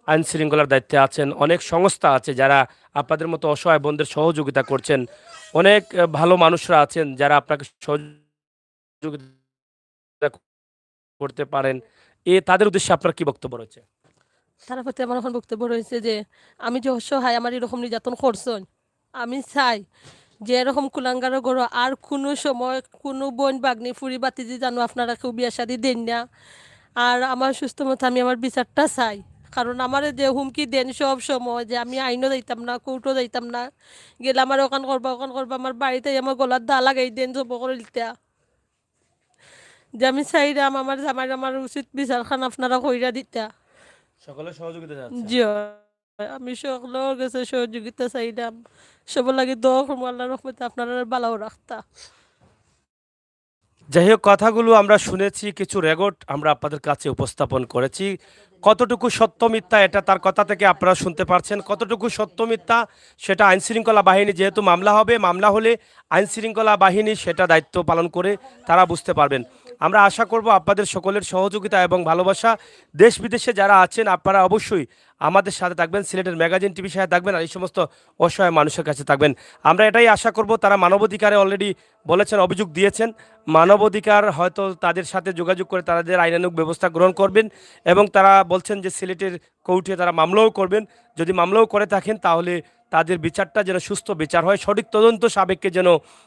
আইনশৃঙ্খলার দায়িত্বে আছেন, অনেক সংস্থা আছে যারা আপনাদের মতো অসহায় বোনদের সহযোগিতা করছেন, অনেক আহ, ভালো মানুষরা আছেন যারা আপনাকে সহযোগিতা করতে পারেন। এ তাদের উদ্দেশ্যে আপনার কি বক্তব্য রয়েছে? তার প্রতি আমার এখন বক্তব্য রয়েছে যে আমি যে অসহায়, আমার এরকম নির্যাতন করছইন, আমি চাই যে এরকম কুলাঙ্গারর ঘরো আর কোনো সময় কোনো বোন ভাগ্নি ফুরি ভাতিজি জানো আপনারা কেউ বিয়া শাদি দেন না। আর আমার সুস্থ মতো আমি আমার বিচারটা চাই, কারণ আমারে যে হুমকি দেন সব সময় যে আমি আইনও যাইতাম না, কোর্টও যাইতাম না, গেলে আমার ওখান করবা, ওখান করবা, আমার বাড়িতে আমার গলার দা লাগাই দেন জব করে দিতা। যে আমি চাইরাম আমার জামাইর আমার উচিত বিচারখান আপনারা কইরা দিতা। সকলের সহযোগিতা চাচ্ছেন। জি অয়। আমি সকলর গেছে সহযোগিতা চাইরাম, সবর লাগি দোয়া করমু, আল্লাহর রহমতে আপনারা ভালাও রাখতা। যাই হোক, কথাগুলো আমরা শুনেছি, কিছু রেকর্ড আমরা আপনাদের কাছে উপস্থাপন করেছি। কতটুকু সত্য মিথ্যা, এটা তার কথা থেকে আপনারা শুনতে পারছেন। কতটুকু সত্য মিথ্যা, সেটা আইনশৃঙ্খলা বাহিনী, যেহেতু মামলা হবে, মামলা হলে আইনশৃঙ্খলা বাহিনী সেটা দায়িত্ব পালন করে তারা বুঝতে পারবেন। আমরা আশা করব আপনাদের সকলের সহযোগিতা এবং ভালোবাসা। দেশ বিদেশে যারা আছেন, আপনারা অবশ্যই আমাদের সাথে থাকবেন, সিলেটের ম্যাগাজিন টিভির সাথে থাকবেন, আর এই সমস্ত অসহায় মানুষের কাছে থাকবেন। আমরা এটাই আশা করব। তারা মানবাধিকারে অলরেডি বলেছেন, অভিযোগ দিয়েছেন, মানবাধিকার হয়তো তাদের সাথে যোগাযোগ করে তাদের আইনানুগ ব্যবস্থা গ্রহণ করবেন। এবং তারা বলছেন যে সিলেটের কোর্টে তারা মামলাও করবেন। যদি মামলাও করে থাকেন, তাহলে তাদের বিচারটা যেন সুস্থ বিচার হয়, সঠিক তদন্ত সাপেক্ষে যেন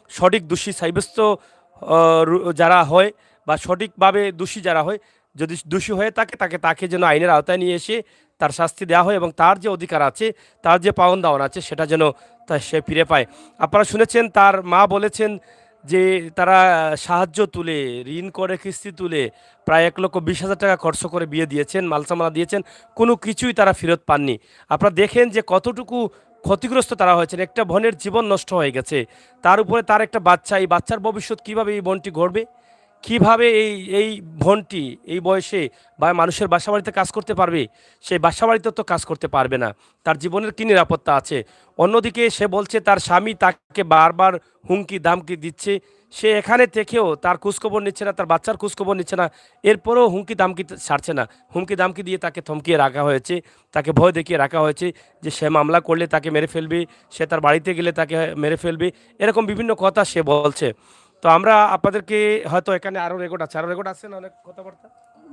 সঠিক দোষী সাব্যস্ত, আহ, রু- যারা হয় বা সঠিকভাবে দোষী যারা হয়, যদি দোষী হয়ে থাকে, তাকে তাকে যেন আইনের আওতায় নিয়ে এসে তার শাস্তি দেওয়া হয় এবং তার যে অধিকার আছে, তার যে পাওনা দাওনা আছে, সেটা যেন তা সে ফিরে পায়। আপনারা শুনেছেন, তার মা বলেছেন যে তারা সাহায্য তুলে, ঋণ করে, কিস্তি তুলে প্রায় এক লক্ষ বিশ হাজার টাকা খরচ করে বিয়ে দিয়েছেন, মালসামানা দিয়েছেন, কোনো কিছুই তারা ফেরত পাননি। আপনারা দেখেন যে কতটুকু ক্ষতিগ্রস্ত তারা হয়েছেন। একটা বোনের জীবন নষ্ট হয়ে গেছে, তার উপরে তার একটা বাচ্চা, এই বাচ্চার ভবিষ্যৎ কিভাবে এই বোনটি গড়বে, কিভাবে এই এই বোনটি এই বয়সে বা মানুষের বাসাবাড়িতে কাজ করতে পারবে? সেই বাসাবাড়িতে তো কাজ করতে পারবে না। তার জীবনের কি নিরাপত্তা আছে? অন্যদিকে সে বলছে তার স্বামী তাকে বারবার হুমকি ধামকি দিচ্ছে। সে এখানে থেকেও তার খোঁজখবর নিচ্ছে না, তার বাচ্চার খোঁজখবর নিচ্ছে না, এরপরেও হুমকি ধামকি ছাড়ছে না। হুমকি ধামকি দিয়ে তাকে ধমকিয়ে রাখা হয়েছে, তাকে ভয় দেখিয়ে রাখা হয়েছে যে সে মামলা করলে তাকে মেরে ফেলবে, সে তার বাড়িতে গেলে তাকে মেরে ফেলবে, এরকম বিভিন্ন কথা সে বলছে। তো আমরা আপনাদেরকে, হয়তো এখানে আরও রেকর্ড আছে, আরও রেকর্ড আছে না অনেক কথাবার্তা?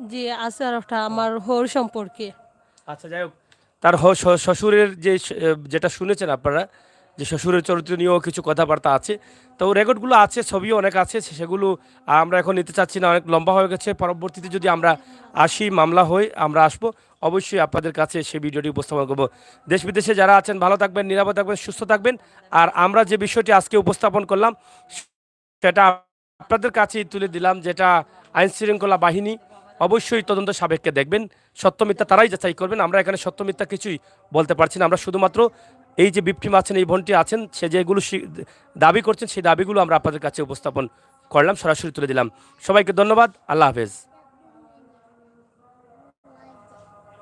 জি, আছে আর একটা আমার হৌর সম্পর্কে। আচ্ছা, যাই হোক, তার হ- শ- শ্বশুরের যে শ- এ, যেটা শুনেছেন আপনারা, যে শ্বশুরের চরিত্র নিয়েও কিছু কথাবার্তা আছে। তো রেকর্ডগুলো আছে, ছবিও অনেক আছে, সে- সেগুলো আমরা এখন নিতে চাচ্ছি না, অনেক লম্বা হয়ে গেছে। পরবর্তীতে যদি আমরা আসি, মামলা হয়, আমরা আসবো, অবশ্যই আপনাদের কাছে সেই ভিডিওটি উপস্থাপন করব। দেশ বিদেশে যারা আছেন, ভালো থাকবেন, নিরাপদ থাকবেন, সুস্থ থাকবেন। আর আমরা যে বিষয়টি আজকে উপস্থাপন করলাম, সেটা আপনাদের কাছেই তুলে দিলাম, যেটা আইন শৃঙ্খলা বাহিনী অবশ্যই তদন্ত সাপেক্ষে দেখবেন, সত্য মিথ্যা তারাই যাচাই করবেন। আমরা এখানে সত্য মিথ্যা কিছুই বলতে পারছি না। আমরা শুধুমাত্র এই যে ভিকটিম আছেন, এই বোনটি আছেন, সে যেগুলো স্বী- দাবি করছেন, সেই দাবিগুলো আমরা আপনাদের কাছে উপস্থাপন করলাম, সরাসরি তুলে দিলাম। সবাইকে ধন্যবাদ, আল্লাহ হাফেজ।